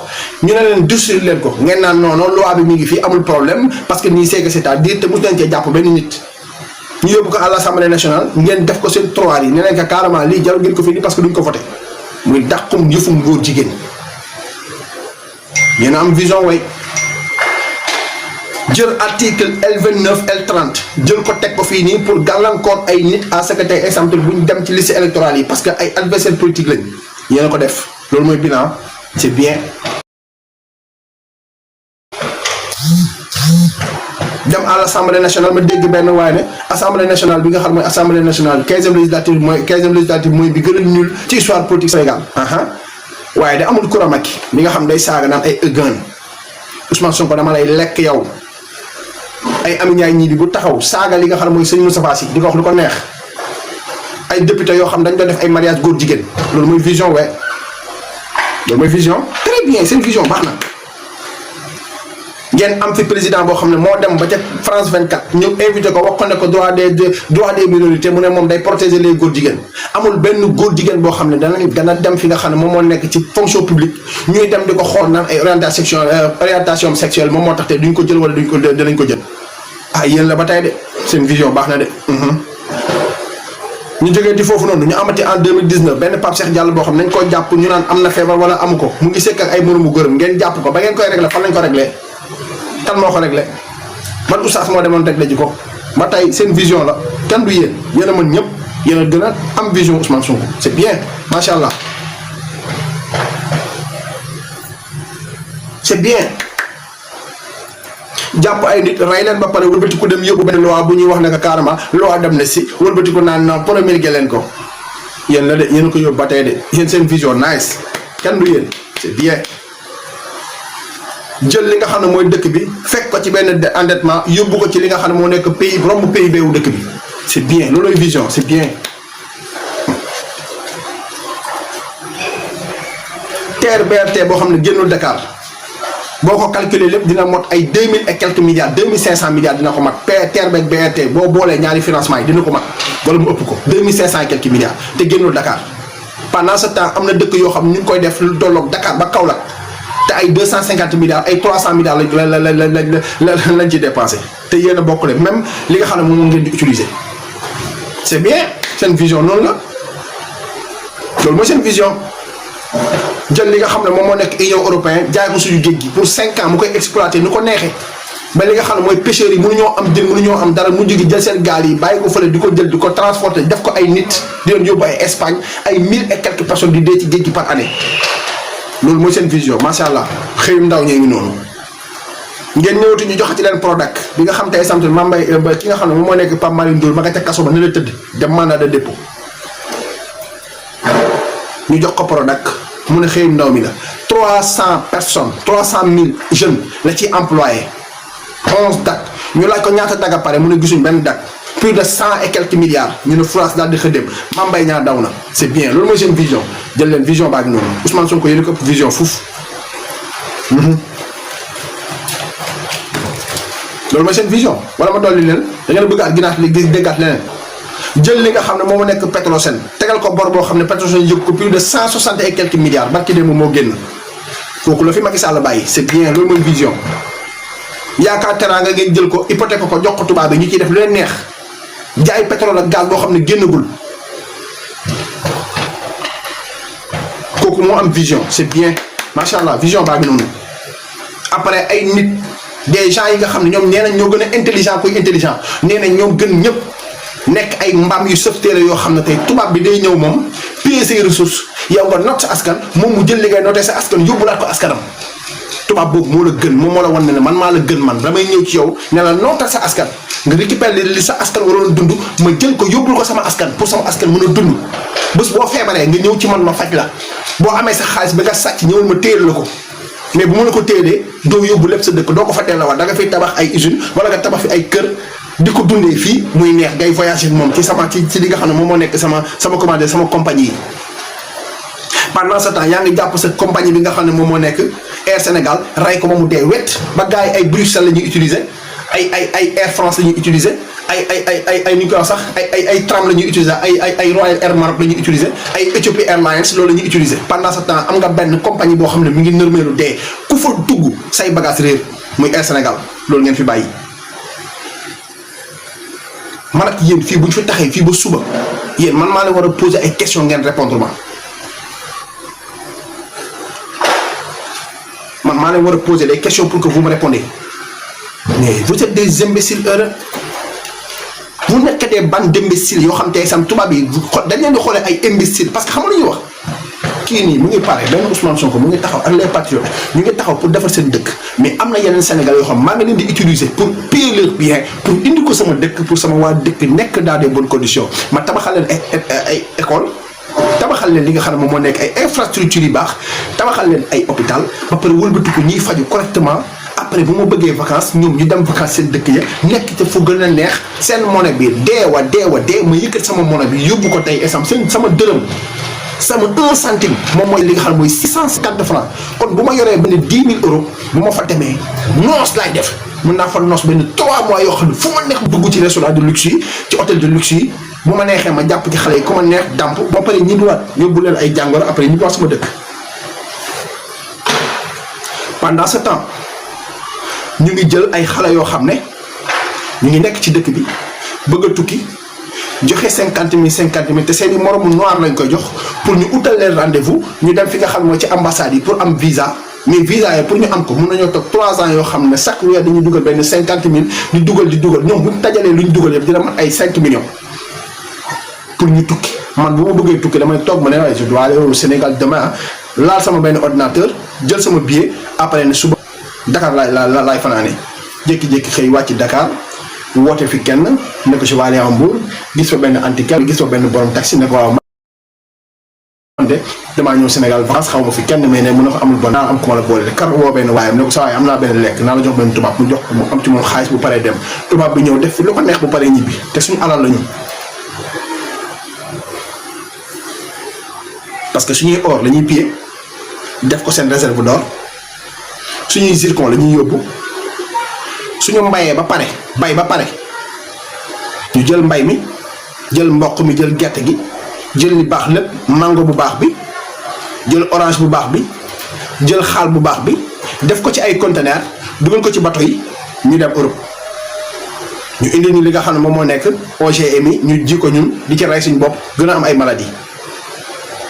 ñu ne leen déstruire leen ko ngeen naan non non loi bi mi ngi fii amul problème parce que nii c'est que c'est-à-dire te mos leen cee jàpp benn nit ñu yóbbu ko à l'Assemblée nationale ngeen def ko seen tiroir yi ne leen ko carrément lii jarul ngeen ko fi nii parce que duñ ko voté muy dàqum yëfum góor jigéen yéen a am vision way jël article L29 L30 jël ko teg ko fii nii pour gàllankoor ay nit à ce que tey exemple bu ñu dem ci liste électorale yi parce que ay adversaire politique lañ yéen a ko def loolu mooy bilan c'est bien. dem à l'Assemblée nationale ma dégg benn waaye ne Assemblée nationale bi nga xam mooy Assemblée nationale 15e législative mooy bi gën a nul ci histoire politique Sénégal. waaye da amul Koura Macky mi nga xam day saaga naan ay ëggan Ousmane Sonko dama lay lekk yow. ay Amy Ndiaye ñii bi bu taxaw saaga li nga xam ne mooy sëñ Moustapha Sy di ko wax lu ko neex ay député yoo xam dañ doon def ay mariage góor jigéen loolu mooy vision we loolu mooy vision très bien seen vision baax na ngeen am fi président boo xam ne moo dem ba ca France 24 ñu invité ko wax ko ne ko droit des minorités mu ne moom day protéger les góor jigéen amul benn góor jigéen boo xam ne dana dem fi nga xam ne moom moo nekk ci fonction publique ñuy dem di ko xool naan ay orientation sexuelle moom moo tax te duñ ko jël wala danañ ko jël ah yéen la ba tey de seen vision baax na de. ñu jógee ci foofu noonu ñu amati en 2019 benn Pape Cheikh Diallo boo xam ne nañ koo jàpp ñu naan am na feebar wala amu ko mu ngi sekk ak ay moromu gërëm ngeen jàpp ko ba ngeen koy réglé fan lañ ko réglé kan moo ko réglé man oustaz moo demoon réglé ji ko ba tey seen vision la kenn du yéen yéen a mën ñëpp yéen a gën a am vision Ousmane Sonko c'est bien macha allah c'est bien. jàpp ay nit rey leen ba pare wëlbati ko dem yóbbu benn loi bu ñuy wax ne que carrément loi dem na si wëlbati ko naan non promulgué leen ko yéen la de yéen a ko yóbbu ba tey de yéen seen vision nice kenn du yéen c'est bien. jël li nga xam ne mooy dëkk bi fekk ko ci benn endettement yóbbu ko ci li nga xam ne moo nekk pays romb PIB wu dëkk bi c'est bien loolooy vision c'est bien. TER BRT boo xam ne génnul Dakar. boo ko calculer lépp dina mot ay 2000 et quelques milliards 2500 milliards dina ko mat TER beeg BRT boo boolee ñaari financement yi dina ko mat wala mu ëpp ko 2500 et quelques milliards te génnul Dakar pendant ce temps am na dëkk yoo xam ne ñu ngi koy def lu tolloog Dakar ba Kaolack te ay 250 milliards ay 300 milliards lañ ci dépensé te yéen a bokkule même li nga xam ne moom ngeen di utiliser c'est bien seen vision noonu la loolu mooy seen vision. jël li nga xam ne moom moo nekk Union européenne jaay ko suñu géej gi pour 5 ans mu koy exploiter ni ko neexee ba li nga xam ne mooy pêcheurs yi mënuñoo am jën mënuñoo am dara mujj gi jël seen gaal yi bàyyi ko fële di ko jël di ko transporter def ko ay nit di leen yóbbu ay Espagne ay 1000 et quelques personnes di dee ci géej gi par année loolu mooy seen vision macha allah xëyum ndaw ñee ngi noonu. ngeen ñëwati ñu joxati leen Prodac bi nga xam te exemple Mambay ki nga xam ne moom moo nekk Pape Malick Ndour ma nga ca kaso ba ne la tëdd dem mandat de dépôt ñu jox ko Prodac. mu ne xëyum ndaw mi la 300 personnes 300 000 jeunes la ci employé 11 DAC ñu laaj ko ñaata DAC a pare mu ne gisuñ benn DAC plus de 100 et quelques milliards ñu ne France daal di xëddem Mame Mbaye Niang daw na c'est bien loolu mooy seen vision jël leen vision baa ngi noonu Ousmane Sonko yéen ko ëpp vision fuuf loolu mooy seen vision wala ma dolli leen da ngeen bëgg at ginaat li déggaat leneen jël li nga xam ne moom nekk Petrosen tegal ko bor boo xam ne Petrosen yëg ko plus de 160 et quelques milliards barki démb moo génn kooku la fi Macky Sall bàyyi c'est bien loolu mooy vision yaakaar teraanga ngeen jël ko hypothèque ko jox ko tubaab bi ñu ciy def lu leen neex jaay pétrole ak gaz boo xam ne génnagul kooku moo am vision c'est bien macha allah vision baa ngi noonu après ay nit des gens yi nga xam ne ñoom nee nañ ñoo gën a intelligent kuy intelligent nee nañ ñoo gën ñëpp. nekk ay mbaam yu sëf téere yoo xam ne tey tubaab bi day ñëw moom payer say ressources yow nga noot sa askan moom mu jël li ngay nootee sa askan yóbbulaat ko askanam tubaab boobu moo la gën moom moo la wan ne man maa la gën man damay ñëw ci yow ne la nootal sa askan nga récupérer li sa askan waroon dund ma jël ko yóbbul ko sama askan pour sama askan mën a dund bés boo feebaree nga ñëw ci man ma faj la boo amee sa xaalis bi nga sàcc ñëwal ma téyel la ko mais bu ma la ko téelee doo yóbbu lépp sa dëkk doo ko fa teelawaat da nga fiy tabax ay usine wala nga tabax fi ay kër di ko dundee fii muy neex ngay voyager moom ci sama ci li nga xam ne moom moo nekk sama commandé sama compagnie yi. pendant ce temps yaa ngi jàpp sa compagnie bi nga xam ne moom moo nekk Air Sénégal rey ko ba mu dee wet ba gars yi ay Bruxelles la ñuy utiliser ay Air France la ñuy utiliser ay ñu koy wax sax ay tram la ñuy utiliser ay Royal Air Maroc la ñuy utiliser ay Ethiopia Airlines loolu la ñuy utiliser. pendant ce temps am nga benn compagnie boo xam ne mi ngi nërmeelu dee ku fa dugg say bagage réer muy Air Sénégal loolu ngeen fi bàyyi. man ak yéen fii bu ñu fi taxee fii ba suba yéen man maa leen war a poser ay questions ngeen répondre ma. man maa leen war a poser des questions pour que vous me répondiez mais vous êtes des imbéciles heureux vous nekk des bandes d'imbéciles yoo xam te sam tubaab yi dañ leen di xoolee ay imbéciles parce que xam nga lu ñuy wax kii nii mu ngi pare benn Ousmane Sonko mu ngi taxaw ak les patriotes ñu ngi taxaw pour defar seen dëkk mais am na yeneen Sénégal yoo xam maa ngi leen di utiliser pour piller leur bien pour indi ko sama dëkk pour sama waa dëkk nekk dans des bonnes conditions ma tabaxal leen ay école tabaxal leen li nga xam ne moom moo nekk ay infrastructures yu baax tabaxal leen ay hôpital ba pare wëlbatiku ñuy faju correctement après bu ma bëggee vacances ñoom ñu dem vacances seen dëkk ya nekk te fu gën a neex seen monnaie bi dee ma yëkkat sama monnaie bi yóbbu ko tey esam seen sama dërëm sama 1 centime moom mooy li nga xam ne mooy 650 francs kon bu ma yoree benn 10 000 euros bu ma fa demee noos laay def mën naa fa noos benn 3 mois yoo xam ne fu ma nekk dugg ci restaurant de luxe yi ci hôtel de luxe yi bu ma neexee ma jàpp ci xale yi ku ma neex dàmp ba pare ñibbiwaat yóbbu leen ay jàngoro après ñibbiwaat sama dëkk. pendant ce temps ñu ngi jël ay xale yoo xam ne ñu ngi nekk ci dëkk bi bëgg a tukki joxe 50 000 te seeni moromu noir lañ koy jox pour ñu utal leen rendez-vous ñu dem fi nga xam mooy ci ambassade yi pour am visa. mais visa yi pour ñu am ko mun nañoo toog 3 ans yoo xam ne chaque weer dañuy dugal benn 50 000 di dugal ñoom bu ñu tajalee lu ñu dugal yëpp dina mat ay 5 millions pour ñu tukki man bu ma bëggee tukki damay toog ma ne waaye je dois aller au Sénégal demain laal sama benn ordinateur jël sama billet après ne suba Dakar laay fanaane jékki-jékki xëy wàcc Dakar woote fi kenn ne ko je vais aller à Mbour gis fa benn antiquaire gis fa benn borom taxi ne ko waaw man de damaa ñëw Sénégal vacances xaw ma fi kenn mais ne mun na fa amul bon naa am ku ma la boole de kar woo benn waayam ne ko sa waaye am naa benn lekk naa la jox benn tubaab mu jox ko mu am ci moom xaalis bu paree dem tubaab bi ñëw def fi lu ko neex bu paree ñibbi te suñu alal la ñu parce que suñuy or la ñuy piller def ko seen réserve d'or suñuy zircon la ñuy yóbbu suñu mbayee ba pare bay ba pare ñu jël mbay mi jël mboq mi jël gerte gi jël li baax lépp mango bu baax bi jël orange bu baax bi jël xaal bu baax bi def ko ci ay conteneur dugal ko ci bateau yi ñu dem Europe ñu indi ñu li nga xam ne moom moo nekk OGM yi ñu ji ko ñun di ci rey suñu bopp gën a am ay maladies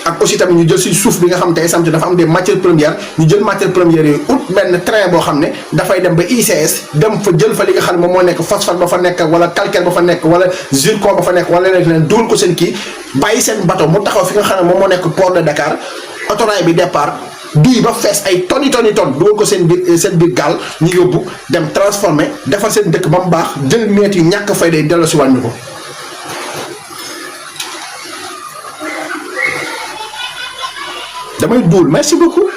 ak aussi tamit ñu jël suñ suuf bi nga xam tey sam dafa am des matières premières ñu jël matières premières yooyu ut benn train boo xam ne dafay dem ba ICS dem fa jël fa li nga xam ne moom moo nekk phosphate ba fa nekk wala calcaire ba fa nekk wala zircon ba fa nekk wala leneen dugal ko seen kii bàyyi seen bateau mu taxaw fi nga xam ne moom moo nekk port de Dakar autorail bi départ duy ba fees ay tonnes dugal ko seen biir gaal ñu yóbbu dem transformé defal seen dëkk ba mu baax jël meet yu ñàkk fay day delloo si wàññi ko. damay duul merci beaucoup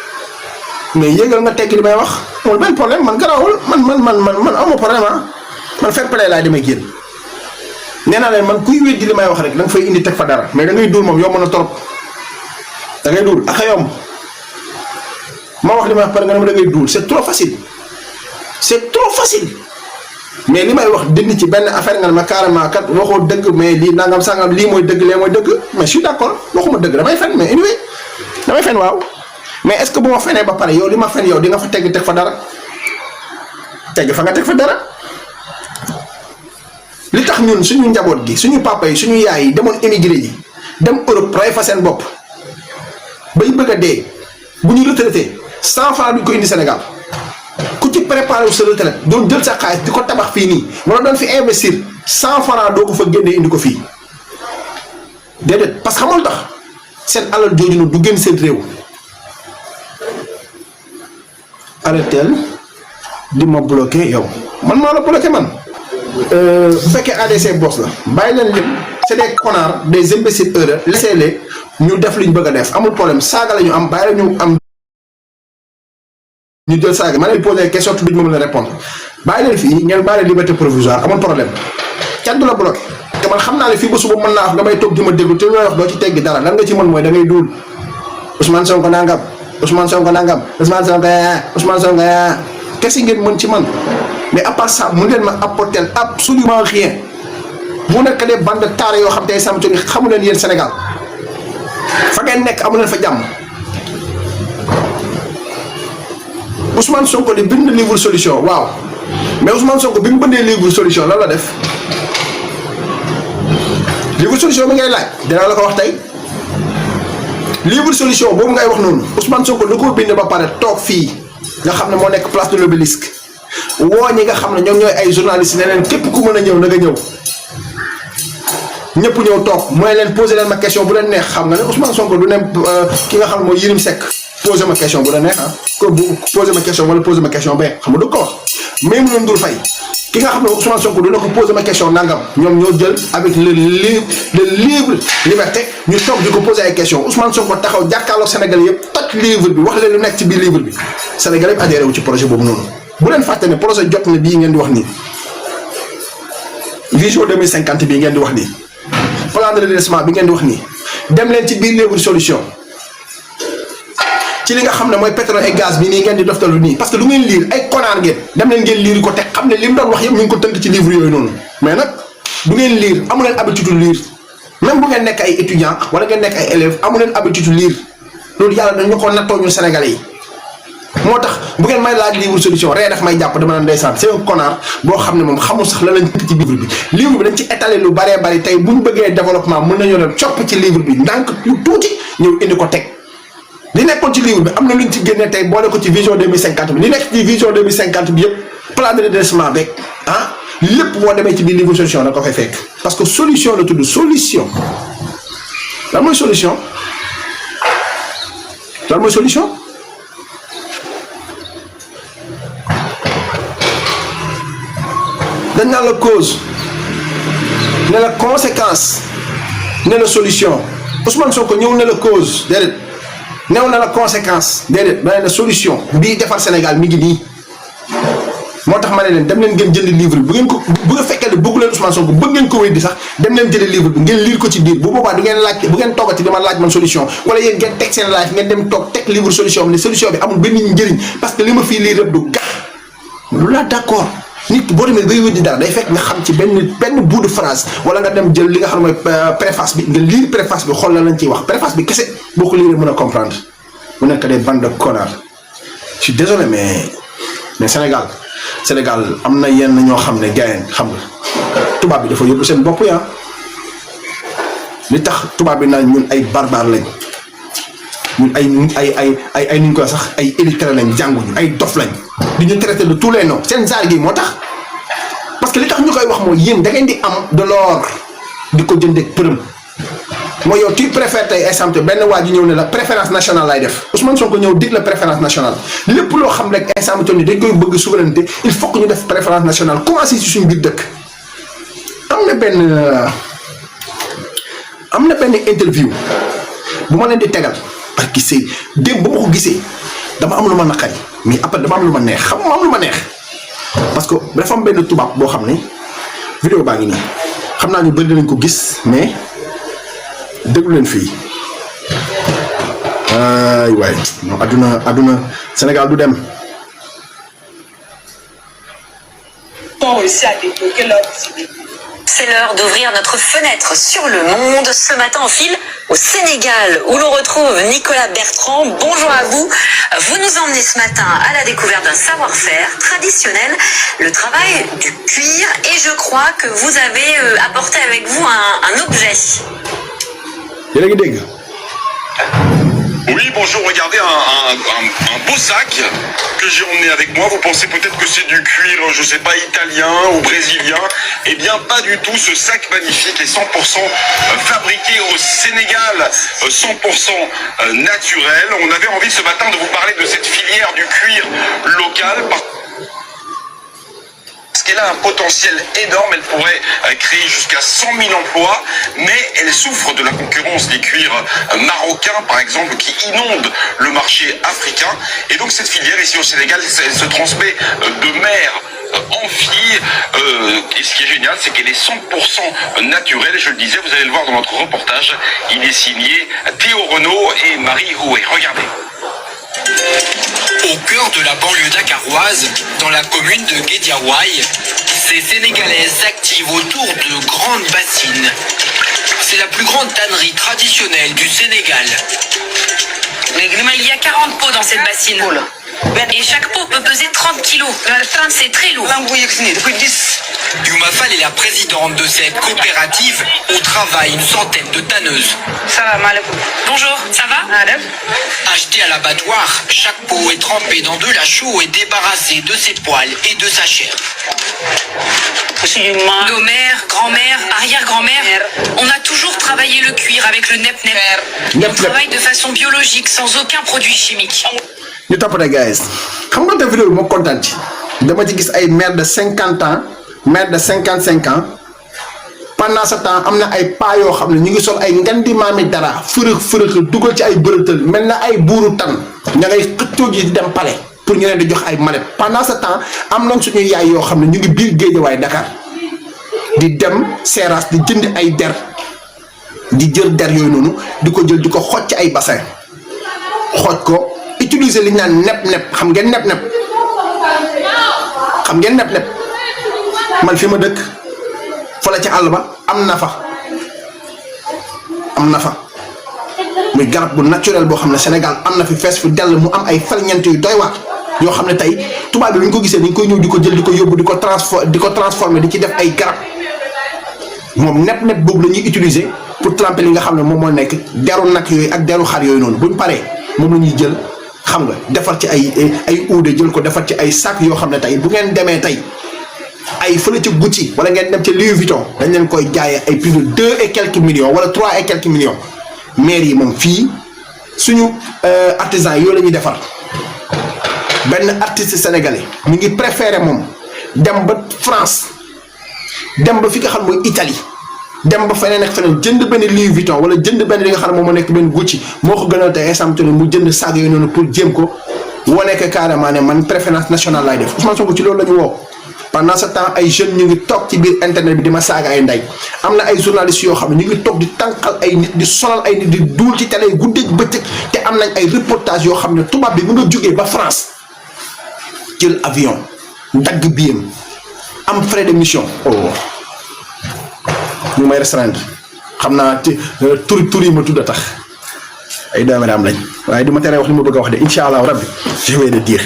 mais yéegal nga tekki li may wax amul benn problème man garaawul man amoo problème ah man fair play laay demee génn nee naa leen man kuy weddi li may wax rek da nga fay indi teg fa dara mais da ngay duul moom yomb na trop da ngay duul ak a yomb ma wax li may wax pare nga ne ma da ngay duul c'est trop facile mais li may wax dindi ci benn affaire nga ne ma carrément kat waxoo dëgg mais lii nangam sangam lii mooy dëgg lee mooy dëgg mais je suis d'accord waxuma dëgg damay fen mais anyway damay fen waaw mais est-ce que bu ma fenee ba pare yow li ma fen yow di nga fa teg fa dara teg fa nga teg fa dara li tax ñun suñu njaboot gi suñu papa yi suñu yaay yi demoon émigré yi dem Europe rey fa seen bopp bay bëgg a dee bu ñu retraité 100 francs duñ ko indi Sénégal ku ci préparé wu sa retraite doon jël sa xaalis di ko tabax fii nii wala doon fi investir 100 francs doo ko fa génnee indi ko fii déedéet parce que xamul tax seen alal jooju noonu du génn seen réew. arrêteel di ma bloqué yow man maa la bloqué man. bu fekkee ADC boss la bàyyi leen lépp c'est des connards des imbéciles heureux laissez-les ñu def li ñu bëgg a def amul problème saaga la ñu am bàyyi la ñu am. ñu jël saaga ma lay poser question tudd ma mën a répondre bàyyi leen fii ngeen bàyyi liberté provisoire amul problème kenn du la bloqué te man xam naa ne fii ba suba mën naa wax nga may toog di ma déglu te looy wax doo ci teggi dara lan nga ci mën mooy da ngay duul Ousmane Sonko nangam Ousmane Sonko nangam Ousmane Sonko Ousmane Sonko kese ngeen mën ci man mais à part ça mu leen ma apporter absolument rien mu nekk des bandes de taare yoo xam te sama ni xamu leen yéen Sénégal fa ngeen nekk amu leen fa jàmm Ousmane Sonko di bind livre solution waaw mais Ousmane Sonko bi mu bëndee livre solution lan la def livre solution bi ngay laaj dinaa la ko wax tey livre solution boobu ngay wax noonu Ousmane Sonko da koo bind ba pare toog fii nga xam ne moo nekk place de l'Obélisque woo ñi nga xam ne ñoom ñooy ay journalistes ne leen képp ku mën a ñëw na nga ñëw ñëpp ñëw toog mooy leen poser leen ma question bu leen neex xam nga ne Ousmane Sonko du ne ki nga xam ne mooy Yérim Seck poser ma question bu la neex ko bu poser ma question wala poser ma question ba xam nga du ko wax même mu Ndour Faye ki nga xam ne Ousmane Sonko dina ko poser ma question nangam ñoom ñoo jël avec le libre liberté ñu toog di ko poser ay question Ousmane Sonko taxaw jàkkaarloog Sénégal yëpp toj livre bi wax leen lu nekk ci biir livre bi Sénégal yëpp adhéré wu ci projet boobu noonu bu leen fàtte ne projet jot na bii ngeen di wax nii vision 2050 bii ngeen di wax nii plan de redressement bi ngeen di wax nii dem leen ci biir livre solution ci li nga xam ne mooy pétrole et gaz bi nii ngeen di doftalu nii parce que lu ngeen lire ay konaar ngeen dem leen ngeen lire ko te xam ne li mu doon wax yëpp ñu ngi ko tënk ci livre yooyu noonu mais nag du ngeen lire amu leen habitude lire même bu ngeen nekk ay étudiants wala ngeen nekk ay élèves amu leen habitude lire loolu yàlla dañu ko nattoo ñu Sénégalais yi moo tax bu ngeen may laaj livre solution ree daf may jàpp dama naan ndeysaan c'est un connard boo xam ne moom xamul sax la lañ tënk ci livre bi dañ ci étaler lu bëree bëri tey bu ñu bëggee développement mën nañoo dem copp ci livre bi ndànk lu tuuti ñëw indi ko teg li nekkoon ci livre bi am na luñ ci génne tey boole ko ci vision 2050 bi li nekk ci vision 2050 bi yëpp plan de redressement beeg lépp boo demee ci biir livre solution da ko fay fekk parce que solution la tudd solution lan mooy solution lan mooy solution dañ naan la cause ne la conséquence ne la solution Ousmane Sonko ñëw ne la cause déedéet néew na la conséquence déedéet ba ne la solution bii defar Sénégal mi ngi nii moo tax ma ne leen dem leen ngeen jënd livre bi bu ngeen ko bu nga fekkee ne bëggu leen Ousmane Sonko bëgg ngeen ko wéy di sax dem leen jënd livre bi ngeen lire ko ci biir bu boobaa du ngeen laaj bu ngeen toogati dama laaj man solution wala yéen ngeen teg seen live ngeen dem toog teg livre solution bi ne solution bi amul benn njëriñ parce que li ma fii lire rek du gax lu la d'accord nit boo demee bay wéddi dara day fekk nga xam ci benn bout de phrase wala nga dem jël li nga xam ne mooy préface bi nga lire préface bi xool la lañ ciy wax préface bi kese boo ko lire mën a comprendre mu nekk des bandes de connards je suis désolé mais Sénégal am na yenn ñoo xam ne gayen xam nga tubaab bi dafa yóbbu seen bopp yaa li tax tubaab bi naan ñun ay barbare lañ ñun ay nuñ koy sax ay illettrés lañ jànguñu ay dof lañ di ñu traité de tous les noms seen zaar gi moo tax parce que li tax ñu koy wax mooy yéen da ngeen di am de l'or di ko jëndeeg përëm mooy yow tu préfères tey exemple benn waa ji ñëw ne la préférence nationale lay def Ousmane Sonko ñëw dig la préférence nationale lépp loo xam rek exemple ni dañ koy bëgg souveraineté il faut que ñu def préférence nationale commencé ci suñu biir dëkk am na benn interview bu ma leen di tegal parce que c'est démb ba ma ko gisee dama am lu ma naqari mais après dama am lu ma neex xam nga am lu ma neex parce que dafa am benn tubaab boo xam ne vidéo baa ngi nii xam naa ñu bëri dinañ ko gis mais déglu leen fii ay waay non adduna Sénégal du dem. C'est l'heure d'ouvrir notre fenêtre sur le monde. Ce matin, on file au Sénégal, où l'on retrouve Nicolas Bertrand. Bonjour à vous. Vous nous emmenez ce matin à la découverte d'un savoir-faire traditionnel, le travail du cuir. Et je crois que vous avez apporté avec vous un objet. Oui, bonjour, regardez un beau sac que j'ai emmené avec moi. Vous pensez peut-être que c'est du cuir, je sais pas, italien ou brésilien. Eh bien, pas du tout. Ce sac magnifique est 100% fabriqué au Sénégal, 100% naturel. On avait envie ce matin de vous parler de cette filière du cuir local. Parce qu'elle a un potentiel énorme, elle pourrait créer jusqu'à 100 000 emplois, mais elle souffre de la concurrence des cuirs marocains, par exemple, qui inondent le marché africain. Et donc cette filière ici au Sénégal, elle se transmet de mère en fille, et ce qui est génial, c'est qu'elle est 100% naturelle. Je le disais, vous allez le voir dans notre reportage. Il est signé Théo Renaud et Marie Houé. Regardez. Au cœur de la banlieue dakaroise, dans la commune de Guédiawaye, ces Sénégalaises s'activent autour de grandes bassines. C'est la plus grande tannerie traditionnelle du Sénégal. Il y a 40 pots dans cette bassine. Et chaque pot peut peser 30 kilos. 30, c'est très lourd. Youma Fall est la présidente de cette coopérative où travaillent une centaine de tanneuses. Bonjour, ça va? Achetée à l'abattoir, chaque pot est trempé dans de la chaux et débarrassé de ses poils et de sa chair. Nos mères, grand-mères, arrière-grand-mères, on a toujours travaillé le cuir avec le nep-nep. On travaille de façon biologique, sans aucun produit chimique. ñu toppatee guys xam nga te vidéo bi moo kontaan ci dama ci gis ay mère de 50 ans mère de 55 ans pendant ce temps am na ay paa yoo xam ne ñu ngi sol ay ngandi maami dara fërëx dugal ci ay bërëtël mel na ay buuru tan ña ngay xëccoo ji di dem palais pour ñu leen di jox ay mallette pendant ce temps am nañ suñu yaay yoo xam ne ñu ngi biir Guédiawaye Dakar di dem Seras di jënd ay der di jël der yooyu noonu di ko jël di ko xooj ci ay bassin xooj ko utiliser li ñu naan nep xam ngeen nep man fi ma dëkk fa la ci àll ba am na fa muy garab bu naturel boo xam ne Sénégal am na fi fees fi dell mu am ay ferñeent yu doy waar yoo xam ne tey tubaab bi bu ñu ko gisee dañ koy ñëw di ko jël di ko yóbbu di ko transformer di ci def ay garab moom nep boobu la ñuy utiliser pour tremper li nga xam ne moom moo nekk deru nag yooyu ak deru xar yooyu noonu buñ paree moom la ñuy jël xam nga defar ci ay uude jël ko defar ci ay sac yoo xam ne tey bu ngeen demee tey ay fële ca Gucci wala ngeen dem ca Louis Vuitton dañ leen koy jaayee ay plus de 2 et quelques millions wala 3 et quelques millions maire yi moom fii suñu artisan yooyu la ñuy defar benn artiste sénégalais mi ngi préféré moom dem ba France dem ba fi nga xam mooy Italie dem ba feneen ak feneen jënd benn Louis Vuitton wala jënd benn li nga xam ne moom moo nekk benn Gucci moo ko gënal tey instant mu jënd saag yooyu noonu pour jéem ko wane que carrément ne man préférence nationale laay def Ousmane Sonko ci loolu la ñu woo. pendant ce temps ay jeunes ñu ngi toog ci biir internet bi di ma saaga ay ndey am na ay journalistes yoo xam ne ñu ngi toog di tànqal ay nit di sonal ay nit di duul ci télé guddeeg bëccëg te am nañ ay reportage yoo xam ne tubaab bi mu nga jógee ba France jël avion dagg biyam am frais de mission. ñu may restaurant xam naa ci tur yi ma tudd a tax ay doomi am lañ waaye du ma teree wax li ma bëgg a wax de incha allah rabbi je vais le dire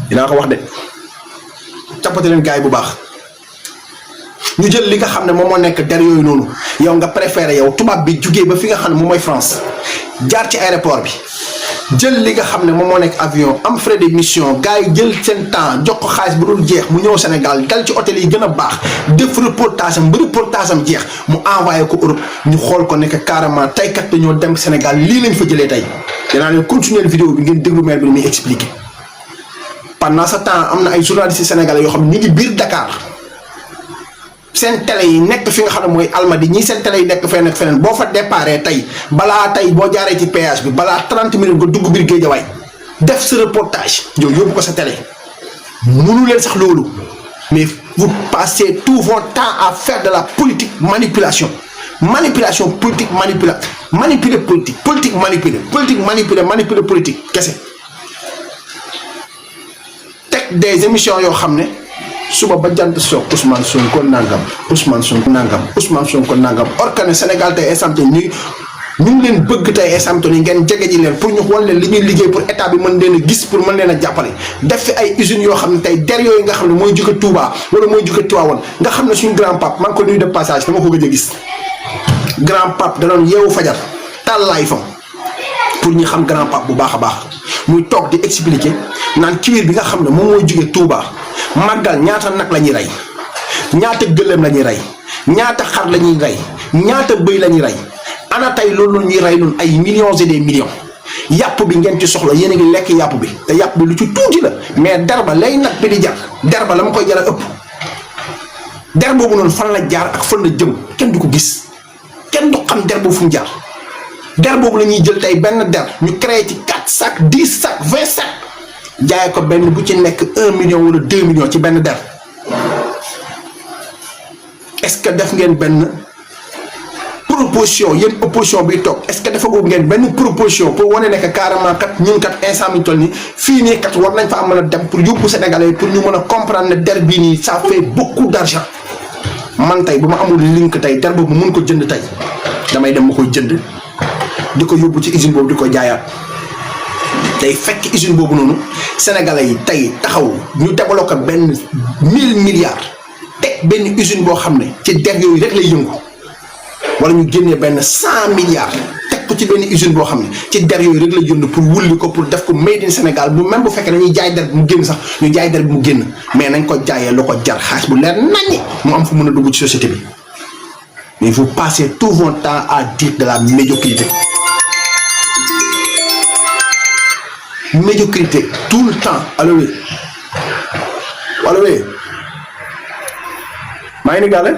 dinaa ko wax de cappate leen gars yi bu baax ñu jël li nga xam ne moom moo nekk der yooyu noonu yow nga préféré yow tubaab bi jugee ba fi nga xam ne moom mooy France jaar ci aéroport bi jël li nga xam ne moom moo nekk avion am frais de mission gars yi jël seen temps jox ko xaalis bu dul jeex mu ñëw Sénégal dal ci hôtel yi gën a baax def reportage am ba reportage am jeex mu envoyé ko Europe ñu xool ko nekk carrément tey kat dañoo dem Sénégal lii lañ fa jëlee tey dinaa leen continuer vidéo bi ngeen déglu maire bi ni muy expliqué. pendant ce temps am na ay journalistes sénégalais yoo xam ne ñu ngi biir Dakar seen télé yi nekk fi nga xam ne mooy Almadi ñii seen télé yi nekk feneen ak feneen boo fa déparé tey balaa tey boo jaaree ci péage bi balaa 30 minutes nga dugg biir Guédiawaye def sa reportage yow yóbbu ko sa télé mënu leen sax loolu mais vous passez tout votre temps à faire de la politique manipulation politique manipuler politique kese. des émissions yoo xam ne suba ba jant soog Ousmane Sonko nangam or que ne Sénégal tey instant ñu ngi leen bëgg tey instant ngeen jege ji leen pour ñu xool leen li ñuy liggéey pour état bi mën leen a gis pour mën leen a jàppale def fi ay usines yoo xam ne tey der yooyu nga xam ne mooy jóge Touba wala mooy jóge Tivaouane nga xam ne suñu grand pape maa ngi ko nuyu de passage dama ko gëj a gis grand pape da doon yeewu fajar tàllaay fam pour ñu xam grand pape bu baax a baax muy toog di expliquer naan cuir bi nga xam ne moom mooy jóge Touba màggal ñaata nag la ñuy rey ñaata gëléem la ñuy rey ñaata xar la ñuy rey ñaata bëy la ñuy rey ana tey loolu ñuy rey noonu ay millions et des millions yàpp bi ngeen ci soxla yéen a ngi lekk yàpp bi te yàpp bi lu ci tuuti la mais der ba lay nag bi di jar der ba la ma koy jar a ëpp der boobu noonu fan la jaar ak fan la jëm kenn du ko gis kenn du xam der boobu fu mu jaar der boobu la ñuy jël tey benn der ñu créé ci 4 sacs 10 sacs 20 sacs jaay ko benn bu ci nekk 1 million wala 2 millions ci benn der est-ce que def ngeen benn proposition yéen opposition bi toog est-ce que dafa boobu ngeen benn proposition pour wane ne que carrément kat ñun kat instant mi toll nii fii nii kat war nañ fa mën a dem pour yóbbu Sénégalais yi pour ñu mën a comprendre ne der bii nii ça fait beaucoup d'argent man tey bu ma amul link tey der boobu mun ko jënd tey damay dem ma koy jënd di ko yóbbu ci usine boobu di ko jaayaat day fekk usine boobu noonu Sénégalais yi tey taxaw ñu développé benn 1000 milliards teg benn usine boo xam ne ci der yooyu rek lay yëngu. wala ñu génnee benn 100 milliards teg ko ci benn usine boo xam ne ci der yooyu rek la jënd pour wulli ko pour def ko made in Sénégal bu même bu fekkee dañuy jaay der bi mu génn sax ñu jaay der bi mu génn mais nañ ko jaayee lu ko jar xaalis bu leer naññi mu am fu mën a dugg ci société bi mais vous passez tout votre temps à dire de la médiocrité tout le temps allo oui maa ngi ni gàlle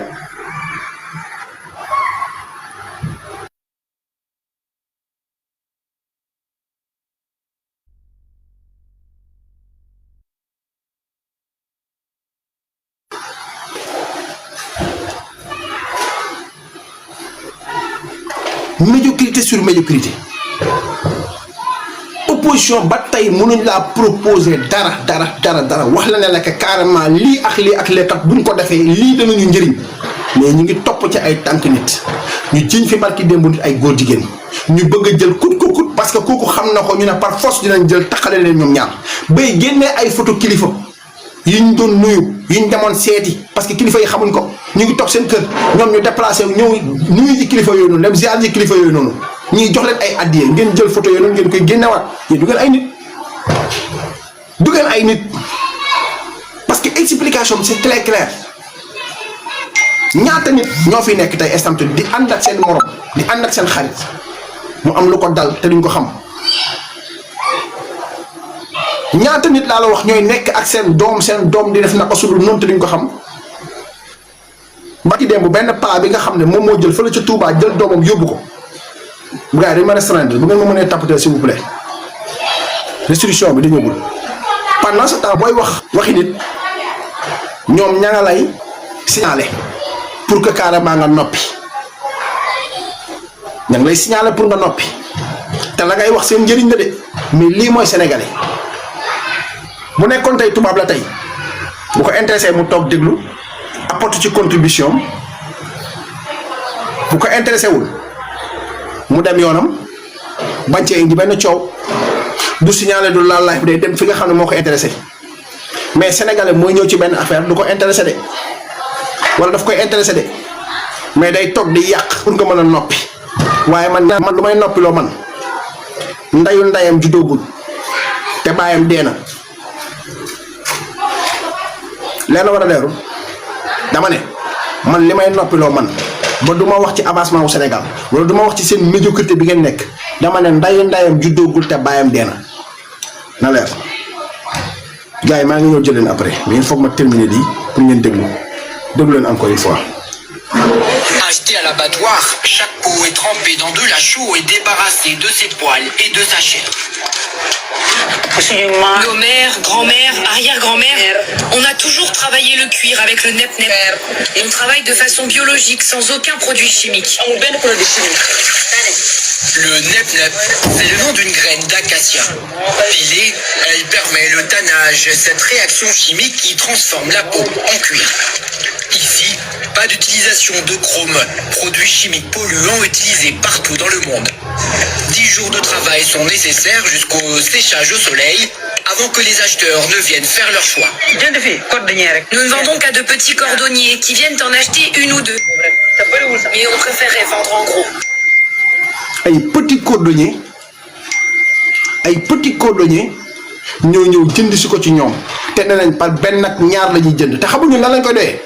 médiocrité sur médiocrité opposition ba tey mënuñ laa proposer dara wax la ne la que carrément lii ak lee kat buñ ko defee lii danañu njëriñ mais ñu ngi topp ci ay tànk nit ñu jiñ fi barki démb nit ay góor jigéen ñu bëgg a jël kut parce que kooku xam na ko ñu ne par force dinañ jël taxale leen ñoom ñaar bay génnee ay photo kilifa yi ñu doon nuyu yi ñu demoon seeti parce que kilifa yi xamuñ ko ñu ngi toog seen kër ñoom ñu déplacé ñëw nuyu ci kilifa yooyu noonu dem ziar ci kilifa yooyu noonu ñuy jox leen ay addiye ngeen jël photo yooyu noonu ngeen koy génnewaat yéen du ngeen ay nit parce que explication bi c'est très clair ñaata nit ñoo fi nekk tey instant di ànd ak seen morom di ànd ak seen xarit mu am lu ko dal te duñ ko xam. ñaata nit laa la wax ñooy nekk ak seen doom di def naka sudul noonu te duñ ko xam ba ci démb benn paa bi nga xam ne moom moo jël fële ca Touba jël doomam yóbbu ko gars yi dañ ma restreindre bu ngeen ma mënee tapoter s'il vous plaît restriction bi dañoo gul pendant ce temps booy waxi nit ñoom ña nga lay signaler pour que carrément nga noppi ña ngi lay signaler pour nga noppi te la ngay wax seen njëriñ la de mais lii mooy sénégalais. bu nekkoon tey tubaab la tey bu ko intéressé mu toog déglu apporte ci contribution bu ko intéressé wul mu dem yoonam bañ cee indi benn coow du signalé du laal live day dem fi nga xam ne moo ko intéressé mais sénégalais mooy ñëw ci benn affaire du ko intéressé de wala daf koy intéressé de mais day toog di yàq pour nga mën a noppi waaye man lu may noppiloo man ndayam juddoogul te baayam dee na. leer na war a leeru dama ne man li may noppiloo man ba du ma wax ci avancement wu Sénégal wala du ma wax ci seen médiocrité bi ngeen nekk dama ne ndayam juddoogul te baayam dee na leer gars yi maa ngi ñëw jël leen après mais il faut que ma terminer lii pour ngeen déglu leen encore une fois. Acheté à l'abattoir, chaque peau est trempée dans de la chaux et débarrassée de ses poils et de sa chair. Nos mères, grand-mères, arrière-grand-mères, on a toujours travaillé le cuir avec le nep-nep. Et on travaille de façon biologique, sans aucun produit chimique. Le nep-nep, c'est le nom d'une graine d'acacia. Pilée, elle permet le tannage, cette réaction chimique qui transforme la peau en cuir. Ici, pas d'utilisation de chrome, produit chimique polluant utilisé partout dans le monde. 10 jours de travail sont nécessaires jusqu'au séchage au soleil avant que les acheteurs ne viennent faire leur choix. Nous ne vendons qu'à de petits cordonniers qui viennent en acheter une ou deux. Mais on préférait vendre en gros. ay petit cordonnier ñoo ñëw jënd si ko ci ñoom te ne nañ par benn ak ñaar la ñuy jënd te xamuñu lan lañ koy doyee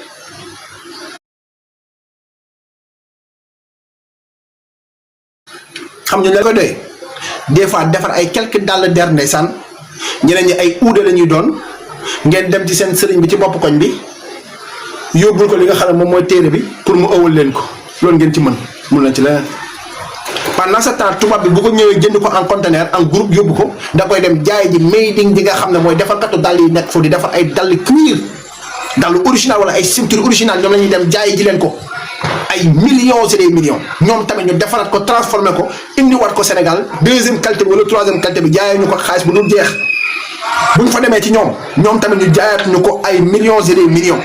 xam ñu lañ koy doyee des fois defar ay quelques dàll der ndeysaan ñeneen ñi ay uude la ñuy doon ngeen dem ci seen sëriñ bi ci bopp koñ bi yóbbul ko li nga xam ne moom mooy téere bi pour mu ëwal leen ko loolu ngeen ci mun nañ ci leneen. pendant ce temps tubaab bi bu ko ñëwee jënd ko en conteneur en groupe yóbbu ko da koy dem jaay ji mading ji nga xam ne mooy defarkatu dàll yi nekk foofu di defar ay dàll cuir dàll original wala ay ceinture original ñoom la ñuy dem jaay ji leen ko ay millions et des millions ñoom tamit ñu defaraat ko transformé ko indiwaat ko Sénégal deuxième qualité bi wala troisième qualité bi jaayee ñu ko xaalis bu dul jeex bu ñu fa demee ci ñoom tamit ñu jaayaat ñu ko ay millions et des millions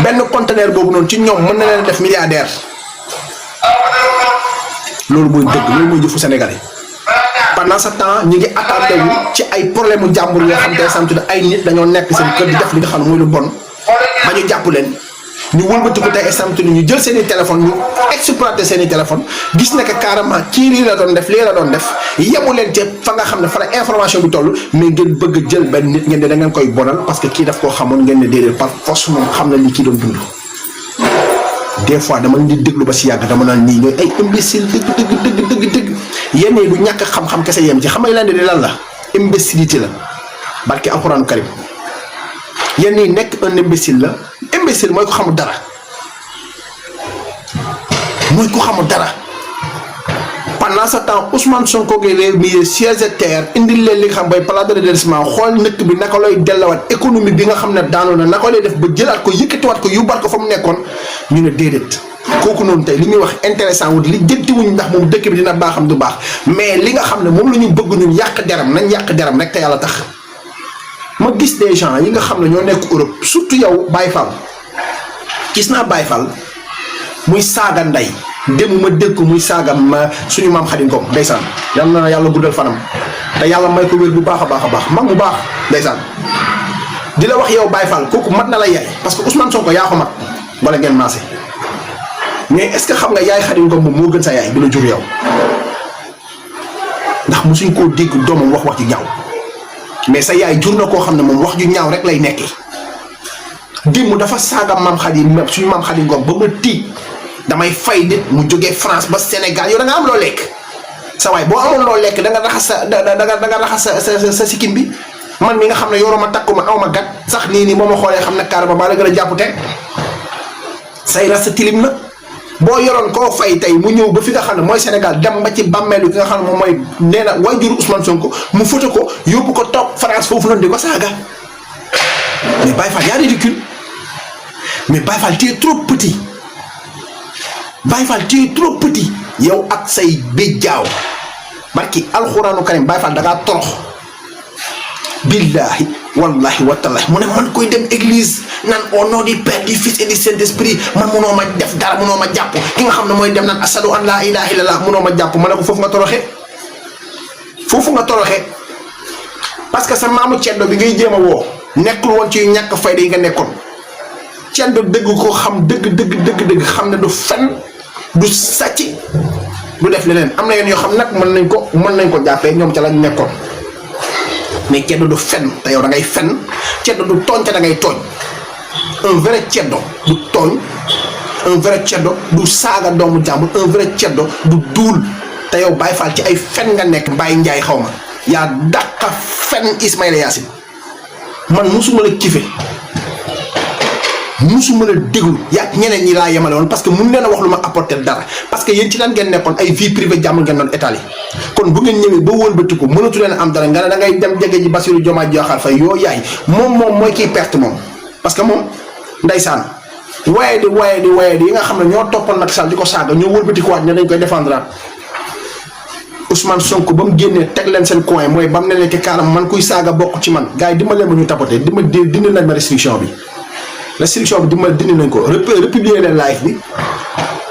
benn conteneur boobu noonu ci ñoom mën na leen def milliardaire. loolu mooy dëgg loolu mooy jëfu Sénégalais pendant ce temps ñu ngi attardé wu ci ay problème mu jàmbur yoo xam te samtu ay nit dañoo nekk seen kër di def li nga xam ne mooy lu bon ba ñu jàpp leen ñu wëlbatiku tey samtu ñu jël seen i téléphone ñu exploité seen i téléphone gis ne que carrément kii lii la doon def lii la doon def yemu leen ci fa nga xam ne fa la information bi toll mais ngeen bëgg a jël benn nit ngeen ne da ngeen koy bonal parce que kii daf koo xamoon ngeen ne déedéet par force moom xam na li kii doon dund. des fois dama leen di déglu ba si yàgg dama naan nii ñooy ay imbécile dëgg yenn yi du ñàkk xam-xam kese yem ci xam nga leen di lan la imbécilité la barke alxuraanu karim yenn yi nekk un imbécile la imbécile mooy ko xamul dara pendant ce temps Ousmane Sonko gi réew mi siège terre indil leen li nga xam bay plan de redressement xool nëkk bi naka lay dellawaat économie bi nga xam ne daanu na naka lay def ba jëlaat ko yëkkatiwaat ko yóbbaat ko fa mu nekkoon ñu ne déedéet kooku noonu tey li ñuy wax intéressant wut li jëntiwuñ ndax moom dëkk bi dina baaxam du baax mais li nga xam ne moom la ñu bëgg ñun yàq deram nañ yàq deram rek te yàlla tax ma gis des gens yi nga xam ne ñoo nekk Europe surtout yow Baye Fall gis naa Baye Fall muy saaga ndey démb ma dégg ko muy saaga ma suñu maam Xadi Ngom ndeysaan yal na yàlla guddal fanam te yàlla may ko wér bu baax a baax mag mu baax ndeysaan di la wax yow Baye Fall kooku mat na la yaay parce que Ousmane Sonko yaa ko mat wala ngeen maase mais est-ce que xam nga yaay Xadi Ngom moom moo gën sa yaay bi la jur yow ndax mosuñ koo dégg doomam wax ju ñaaw mais sa yaay jur na koo xam ne moom wax ju ñaaw rek lay nekkee démb dafa saaga maam Xadi suñu maam Xadi Ngom ba ma tiit damay fay nit mu jógee France ba Sénégal yow da nga am loo lekk sa waay boo amoon loo lekk da nga raxas sa sikkim bi man mi nga xam ne yoroo ma takku ma aw ma gat sax nii boo ma xoolee xam ne carrément maa la gën a jàpp te say rasta tilim na boo yoroon koo fay tey mu ñëw ba fi nga xam ne mooy Sénégal dem ba ci bàmmeelu ki nga xam ne moom mooy nee na waajuru Ousmane Sonko mu foto ko yóbbu ko toog France foofu noonu di ko saaga mais Baye Fall yaa ridicule mais Baye Fall tu es trop petit. Baye Fall tu es trop petit yow ak say béjjaaw barki alxuraanu karim Baye Fall da ngaa torox billahi wallahi watallahi mu ne man koy dem église naan au nom du Père du Fils et du Saint-Esprit man munoo ma def dara munoo ma jàpp ki nga xam ne mooy dem naan asadu an laa ilaha illallah munoo ma jàpp ma ne ko foofu nga toroxee parce que sa maamu ceddo bi ngay jéem a woo nekkul woon ci ñàkk fayda yi nga nekkoon ceddo dëgg ko xam dëgg xam ne du fen du sàcc du def leneen am na yenn yoo xam nag mën nañ ko jàppee ñoom ca lañ nekkoon mais ceddo du fen te yow da ngay fen ceddo du tooñ te da ngay tooñ un vrai ceddo du tooñ un vrai ceddo du saaga doomu jàmbur un vrai ceddo du duul te yow Baye Fall ci ay fen nga nekk Baye Ndiaye xaw ma yaa dàqa fen Ismaïla Yacine man musuma la kife musuma la déglu yaa ñeneen ñi laa yemale woon parce que mun leen a wax lu ma apporter dara parce que yéen ci lan ngeen nekkoon ay vie privée jàmm ngeen doon étaler kon bu ngeen ñëwee ba wëlbati ko mënatu leen am dara nga ne da ngay dem jege ji Bassirou Diomaye Diakhar Faye yoo yaay moom mooy kiy perte moom parce que moom ndeysaan waaye di yi nga xam ne ñoo toppoon Macky Sall di ko saaga ñoo wëlbati ko waat ne dañ koy défendre Ousmane Sonko ba mu génnee teg leen seen coin mooy ba mu ne leen te kaaram man kuy saaga bokk ci man gars yi dimbali ma ñu tapoté dindi nañ ma restriction bi dindi nañ ko republier leen live bi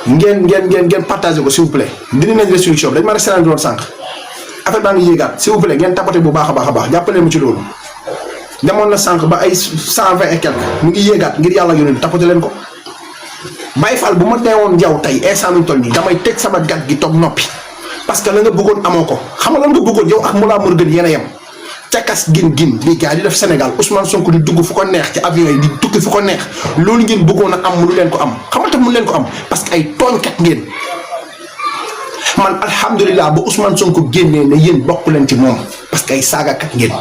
ngeen partagé ko s'il vous plaît dindi nañ restriction bi dañ ma restaurant woon sànq affaire baa ngi yéegaat s'il vous plaît ngeen tapoté bu baax a baax jàppale mu ci loolu demoon na sànq ba ay 120 et quelque mu ngi yéegaat ngir yàlla yónni tapoté leen ko Baye Fall bu ma deewoon njaw tey instant mi toll nii damay teg sama gat gi toog noppi parce que la nga bëggoon amoo ko xam nga lan nga bëggoon yow ak Mollah Morgun yéen a yem cakas gin bi gars di def Sénégal Ousmane Sonko di dugg fu ko neex ci avion yi di tukki fu ko neex loolu ngeen bëggoon a am mënu leen ko am xam nga tam mënu leen ko am parce que ay tooñkat ngeen man alhamdulilah ba Ousmane Sonko génnee ne yéen bokk leen ci moom parce que ay saagakat ngeen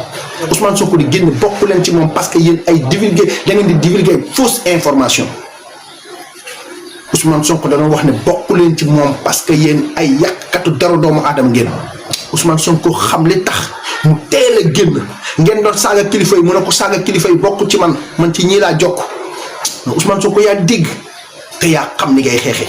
Ousmane Sonko di génn bokk leen ci moom parce que yéen ay divulgué da ngeen di divulguer fausse information Ousmane Sonko dañoo wax ne bokk leen ci moom parce que yéen ay yàqkatu dara doomu aadama ngeen Ousmane Sonko xam li tax mu teel a génn ngeen doon saaga kilifa yi mu ne ko saaga kilifa yi bokk ci man ci ñii laa jokk Ousmane Sonko yaa dégg te yaa xam ni ngay xeexee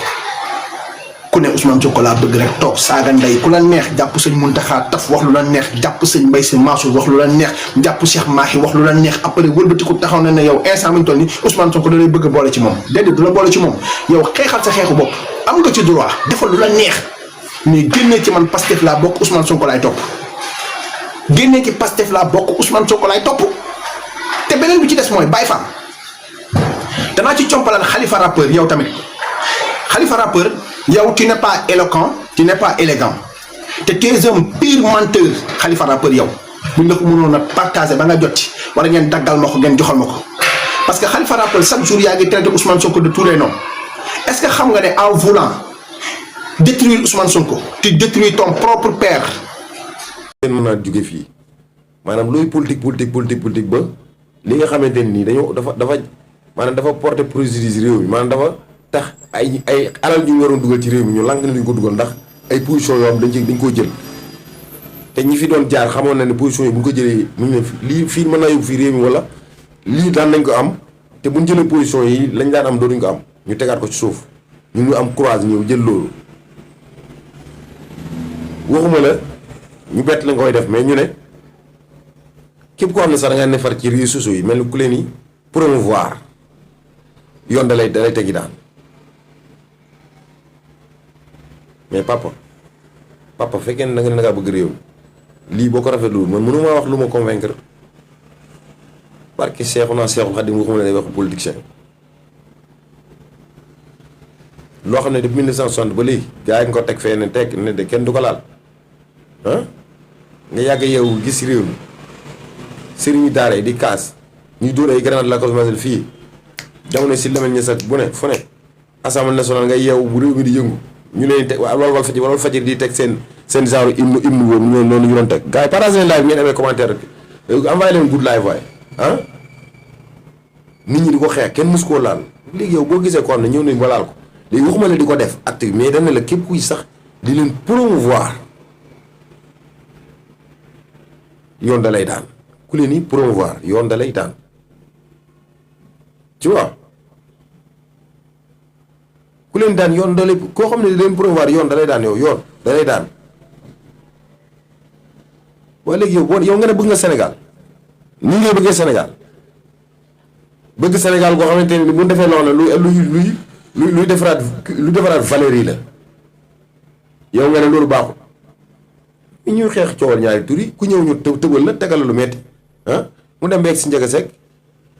ku ne Ousmane Sonko laa bëgg rek toog saaga ndey ku la neex jàpp sëñ Muntaxa taf wax lu la neex jàpp sëñ Mbay Si Mansour wax lu la neex jàpp Cheikh Mahi wax lu la neex après wëlbatiku taxaw na ne yow instant bi ñu toll nii Ousmane Sonko da lay bëgg a boole ci moom déedéet du la boole ci moom yow xeexal sa xeexu bopp am nga ci droit defal lu la neex mais génnee ci man Pastef laa bokk Ousmane Sonko laay topp génnee ci Pastef laa bokk Ousmane Sonko laay topp te beneen bi ci des mooy Baye Fall danaa ci compalal Khalifa rappeur yow tamit Khalifa rappeur yow tu n'es pas éloquent tu n'es pas élégant te tu es un pire menteur Khalifa rappeur yow buñ la ko mënoon a partager ba nga jotti wala ngeen daggal ma ko ngeen joxal ma ko parce que Khalifa rappeur chaque jour yaa ngi traité Ousmane Sonko de tous les noms est-ce que xam nga ne en voulant détruire Ousmane Sonko tu détruis ton propre père. mën naa jóge fii maanaam looy politique ba li nga xamante nii dañoo dafa maanaam dafa porter préjudice réew mi maanaam dafa tax ay alal ñu waroon dugal ci réew mi ñu lànk ne duñ ko dugal ndax ay position yoo xam dañ koo jël te ñi fi doon jaar xamoon na ne position yi bu ñu ko jëlee mu ne lii fii mën naa yóbbu fii réew mi wala lii daan nañ ko am te bu ñu jëlee position yi lañ daan am dootuñ ko am ñu tegaat ko ci suuf ñu ngi am courage ñëw jël loolu waxuma la ñu bett la nga koy def mais ñu ne képp koo xam ne sax da nga ne far ci réseaux sociaux yi mel ni ku leen yi promouvoir yoon da lay tegi daan mais papa fekkee ne da nga ne dangaa bëgg réew mi lii boo ko rafetlu man mënuma wax lu ma convaincre parce que Seexul Xadim waxuma ne day wax politicien loo xam ne depuis 1960 ba léegi gars yi nga ko teg fee ne teg ne de kenn du ko laal ah nga yàgg yow gis réew mi sëriñu daara yi di kaas ñuy dóor ay grenade lacrymogène fii jamono si lemel ñi sax bu ne fu ne assemblée nationale nga yeewu bu réew mi di yëngu ñu leen teg wala wal fajir di teg seen genre hymne boobu noonu ñu doon teg gars yi partagé leen live ngeen amee commentaire rek envoyé leen good live waaye ah nit ñi di ko xeex kenn mus koo laal léegi yow boo gisee ko xam ne ñëw nañ ba laal ko léegi waxuma la di ko def acte mais dañ ne la képp kuy sax di leen promouvoir yoon da lay daan ku leen ni promouvoir yoon da lay daan tu vois ku leen daan yoon da lay koo xam ne di leen promouvoir yoon da lay daan yoon da lay daan waaye léegi yow nga ne bëgg nga Sénégal ni ngay bëggee Sénégal bëgg Sénégal goo xamante ne bu defee loo xam ne luy defaraat valeur yi la yow nga ne loolu baaxul ñuy xeex coowal ñaari tur yi ku ñëw ñu tëbal la tegal lu metti ah mu dem beeg si njëkk a sekk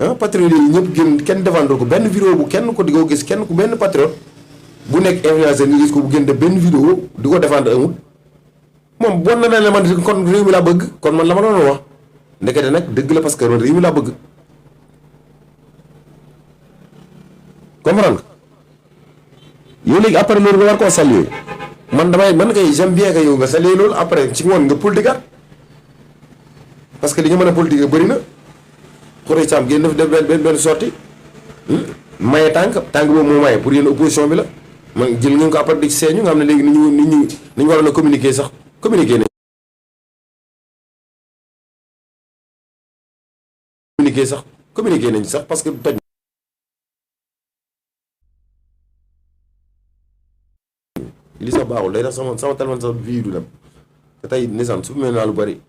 ah patriote yi ñëpp génn kenn défendre ko benn vidéo bu kenn ko di ko gis kenn ku benn patriote bu nekk influenceur nga gis ko bu génn de benn vidéo di ko défendre amul moom bon na ne la man kon réew mi laa bëgg kon man la ma doon wax ndekete nag dëgg la parce que man réew mi laa bëgg comprendre nga yow léegi après loolu nga war koo saluer man kay j'aime bien que yow nga saluer loolu après ci ngoon nga politique parce que li nga mën a politique bëri na xuree Thiam génn def benn sortie maye tànk boobu moo maye pour yéen opposition bi la man jël ngeen ko après di seeñu nga xam ne léegi ni ñu waroon a communiquer sax communiquer nañ sax parce que toj li sax baaxul day tax sama téléphone sax vie du dem te tey nisaan su mel naa lu bari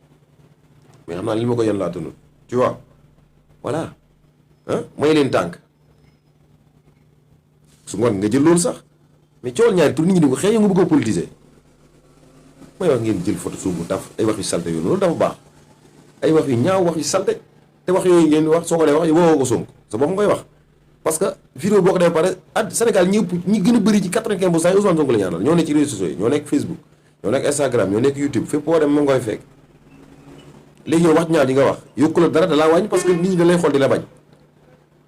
mais xam naa li ma ko yen laa tunul tu vois voilà may leen tànk su ngoon nga jël loolu sax mais coowal ñaari tur nit ñi di ko xëy nga bëgg a politiser may wax ngeen jël photo suuf bu taf ay wax yu salte yooyu loolu dafa baax ay wax yu ñaaw wax yu salte te wax yooyu ngeen wax soo ko dee wax woo ko Sonko sa bopp ngay wax parce que vidéo boo ko defee pare Sénégal ñi gën a bëri ci 95% yi Ousmane Sonko la ñu àndal ñoo nekk ci réseaux sociaux yi ñoo nekk Facebook ñoo nekk Instagram ñoo nekk YouTube fépp boo dem mu ngoy fekk léegi yow wax ñaar yi nga wax yokku la dara da laa wàññi parce que nit ñi da lay xool di la bañ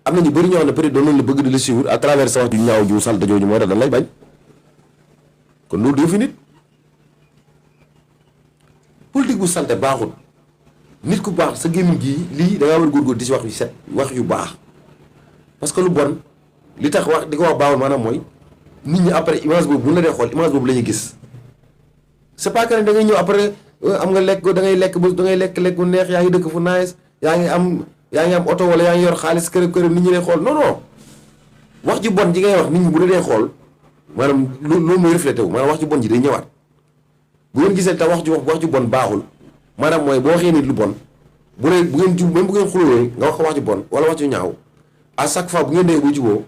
am na ñu bëri ñoo xam ne peut-être doon nañ la bëgg di la suivre à travers sa wax ju ñaaw ju salte jooju moo tax dañ lay bañ kon loolu doo fi nit politique bu salte baaxul nit ku baax sa gémmiñ gii lii da ngaa war a góorgóor di si wax yu set wax yu baax parce que lu bon li tax wax di ko wax baaxul maanaam mooy nit ñi après image boobu bu ñu la dee xool image boobu la ñuy gis c'est pas que da ngay ñëw après am nga lekk da ngay lekk da ngay lekk bu neex yaa ngi dëkk fu nice yaa ngi am oto wala yaa ngi yor xaalis kër nit ñi lay xool non wax ji bon ji ngay wax nit ñi bu la dee xool maanaam loolu mooy reflété wu maanaam wax ji bon ji day ñëwaat bu ngeen gisee te wax ju bon baaxul maanaam mooy boo waxee nit lu bon bu ngeen jub même bu ngeen xulóowee nga wax ko wax ju bon wala wax ju ñaaw à chaque fois bu ngeen dee bu juboo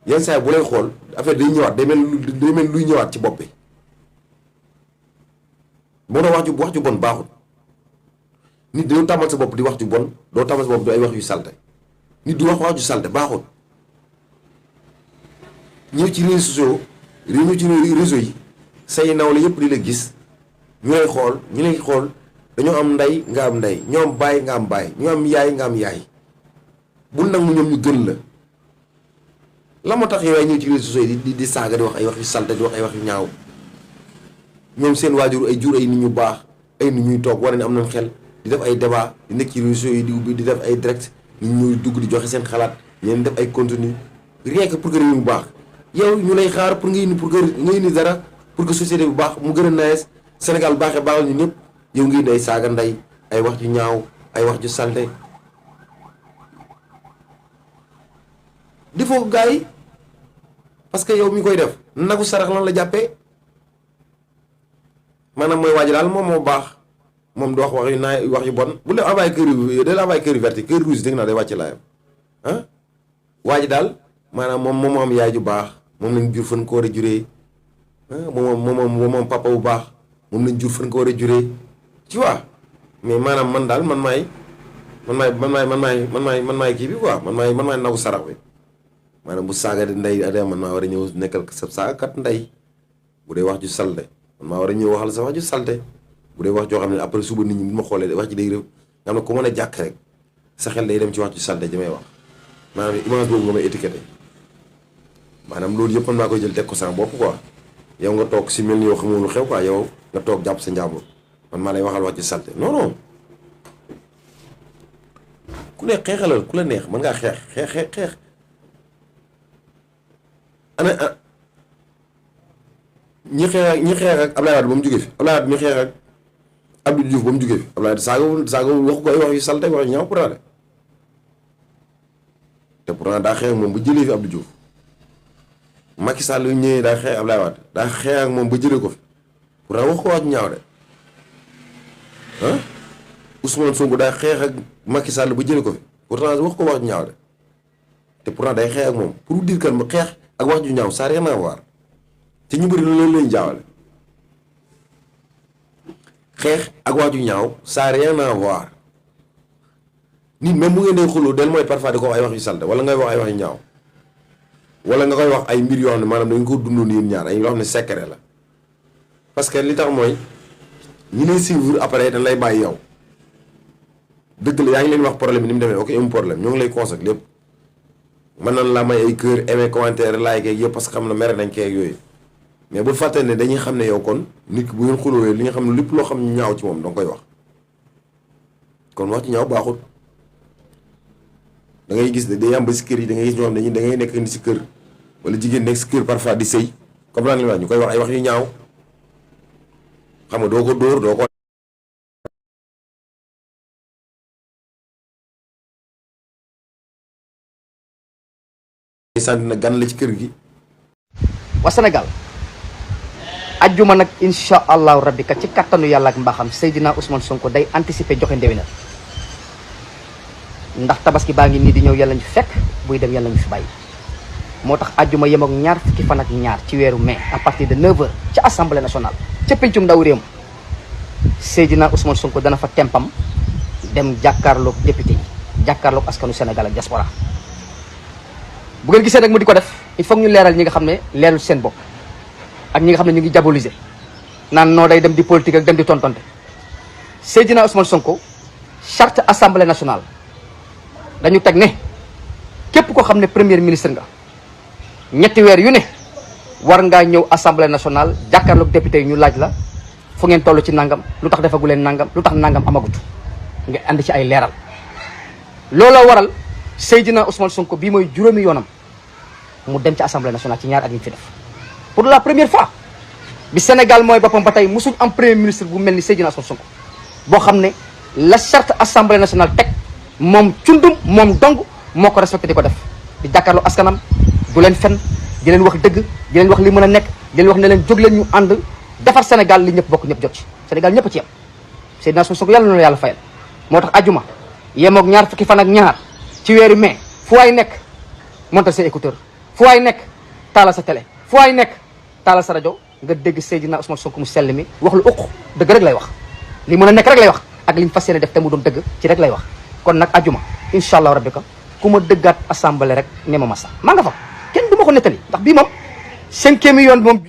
yenn saa bu lay xool affaire day ñëwaat day mel luy ñëwaat ci bopp bi moo tax wax ju bon baaxul nit doo tàmmal sa bopp di wax ju bon doo tàmmal sa bopp di ay wax yu salte nit du wax ju salte baaxul ñëw ci réseaux yi say nawle yëpp di la gis ñu lay xool dañoo am ndey nga am ndey ñoo am baay nga am baay ñoo am yaay nga am yaay bul nangu ñoom ñu gën la moo tax yow ñëw ci réseaux yi di saaga di wax ay wax yu salte di wax ay wax yu ñaaw ñoom seen waajur ay jur ay nit ñu baax ay nit ñuy toog war ne am nañ xel di def ay débat di nekk ci réseaux yi di ubbi di def ay direct nit ñuy dugg di joxe seen xalaat ñeen def ay contenu rien que pour que réew mu baax yow ñu lay xaar pour nga indi dara pour que société bu baax mu gën a nice Sénégal baaxee baaxal ñu ñëpp yow ngi day saaga ndey ay wax ju ñaaw ay wax ju salte di foo gars yi parce que yow mi koy def nagu sarax lan la jàppee maanaam mooy waaj daal moom moo baax moom du wax wax yu bon bu la envoyé kër yu verti kër rouge dégg naa day wàcc laayam waaj daal maanaam moom moo am yaay ju baax moom lañ jur fan ko war a juree moom papa bu baax moom lañ jur fan ko war a juree tu vois mais maanaam man daal man maay kii bi quoi man maay nagu sarax bi maanaam bu saaga di ndey adama man maa war a ñëw nekkal sa saagakat ndey bu dee wax ju salte man maa war a ñëw waxal sa wax ju salte bu dee wax joo xam ne après suba nit ñi bu ma xoolee wax ji day rëb nga xam ne ku mën a jàkk rek sa xel day dem ci wax ju salte ji may wax maanaam image boobu nga may étiqueté maanaam loolu yëpp man maa koy jël teg ko sama bopp quoi yow nga toog si mel ni yow xamoo lu xew quoi yow nga toog jàpp sa njàmbur man maa lay waxal wax ju salte non ku ne xeexalal ku la neex mën ngaa xeex ana ñi xeex ak Abdoulaye Wade ba mu jógee fi Abdoulaye Wade mi xeex ak Abdou Diouf ba mu jógee fi Abdoulaye Wade saaga waxu ko ay wax yu salte wax yu ñaaw pourtant de te pourtant daa xeex ak moom ba jëlee fi Abdou Diouf Macky Sall yu ñëwee daa xeex Abdoulaye Wade daa xeex ak moom ba jëlee ko fi pourtant wax ko wax ñaaw de Ousmane Sonko daa xeex ak Macky Sall ba jëlee ko fi pourtant wax ko wax ñaaw de te pourtant day xeex ak moom pour dire que ma xeex ak wax ju ñaaw ça rien à voir te ñu bëri loolu lañu jaawale xeex ak wax ju ñaaw ça rien à voir nit même bu ngeen dee xuloo del mooy parfois di ko wax ay wax yu salte wala ngay wax ay wax yu ñaaw wala nga koy wax ay mbir yoo xam ne maanaam dañ ko dundoon yéen ñaar ay loo xam ne secret la parce que li tax mooy ñi lay suivre après dañ lay bàyyi yow dëgg la yaa ngi leen wax problème bi ni mu demee ok am problème ñoo ngi lay conseil lépp mën nañ la may ay cœur aimer commentaire like ak yëpp parce que xam na mere nañ kee ak yooyu mais bu fàtte ne dañuy xam ne yow kon nit ki bu ngeen xulóowee li nga xam ne lépp loo xam ne ñaaw ci moom danga koy wax kon wax ci ñaaw baaxut da ngay gis day am ba si kër yi da ngay gis ñoo xam ne da ngay nekk ni si kër wala jigéen nekk si kër parfois di sëy comme naan li wax ñu koy wax ay wax yu ñaaw xam nga doo ko dóor doo ko sànni na gan la ci kër gi waa Sénégal ajjuma nag insha allahu rabbi kat ci kattanu yàlla ak mbaaxam Seydina Ousmane Sonko day anticiper joxe ndewinal ndax tabaski baa ngi nii di ñëw yàlla ñu fekk buy dem yàlla ñu fi bàyyi moo tax ajjuma yem ak ñaar fukki fan ak ñaar ci weeru mai à partir de 9h ca assemblée nationale ca pencum ndaw réew Seydina Ousmane Sonko dana fa tempam dem jàkkaarloog député yi jàkkaarloog askanu Sénégal ak diaspora bu ngeen gisee nag mu di ko def il faut ñu leeral ñi nga xam ne leerul seen bopp ak ñi nga xam ne ñu ngi diaboliser naan noo day dem di politique ak dem di tontonte Seydina Ousmane Sonko charte assemblée nationale dañu teg ne képp koo xam ne premier ministre nga ñetti weer yu ne war ngaa ñëw assemblée nationale jàkkaarloog député yi ñu laaj la fu ngeen toll ci nangam lu tax defagu leen nangam lu tax nangam amagut nga andi ci ay leeral. looloo waral Seydina Ousmane Sonko bii mooy juróomi yoonam mu dem ci assemblée nationale ci ñaar at yi fi def pour la première fois bi Sénégal mooy boppam ba tey musuñ am premier ministre bu mel ni Seydina Ousmane Sonko boo xam ne la charte assemblée nationale teg moom cundum moom dong moo ko respecté di ko def di jàkkaarloo askanam du leen fen di leen wax dëgg di leen wax li mën a nekk di leen wax ne leen jóg leen ñu ànd defar Sénégal li ñëpp bokk ñëpp jot ci Sénégal ñëpp ci yem Seydina Ousmane Sonko yàlla na la yàlla fayal moo tax ajuma yemoog ñaar fukki fan ak ñaar ci weeru mai fu waay nekk montal sa écouteur fu waay nekk taala sa télé fu waay nekk taala sa rajo nga dégg Seydina Ousmane Sonko mu sell mi wax lu uq dëgg rek lay wax li mën a nekk rek lay wax ak li ñu fas yéene def te mu doon dëgg ci rek lay wax kon nag ajuma incha allah rabbi ka ku ma dëggaat assemblée rek ne ma massa maa nga fa kenn du ma ko nettali ndax bii moom 5e yoon moom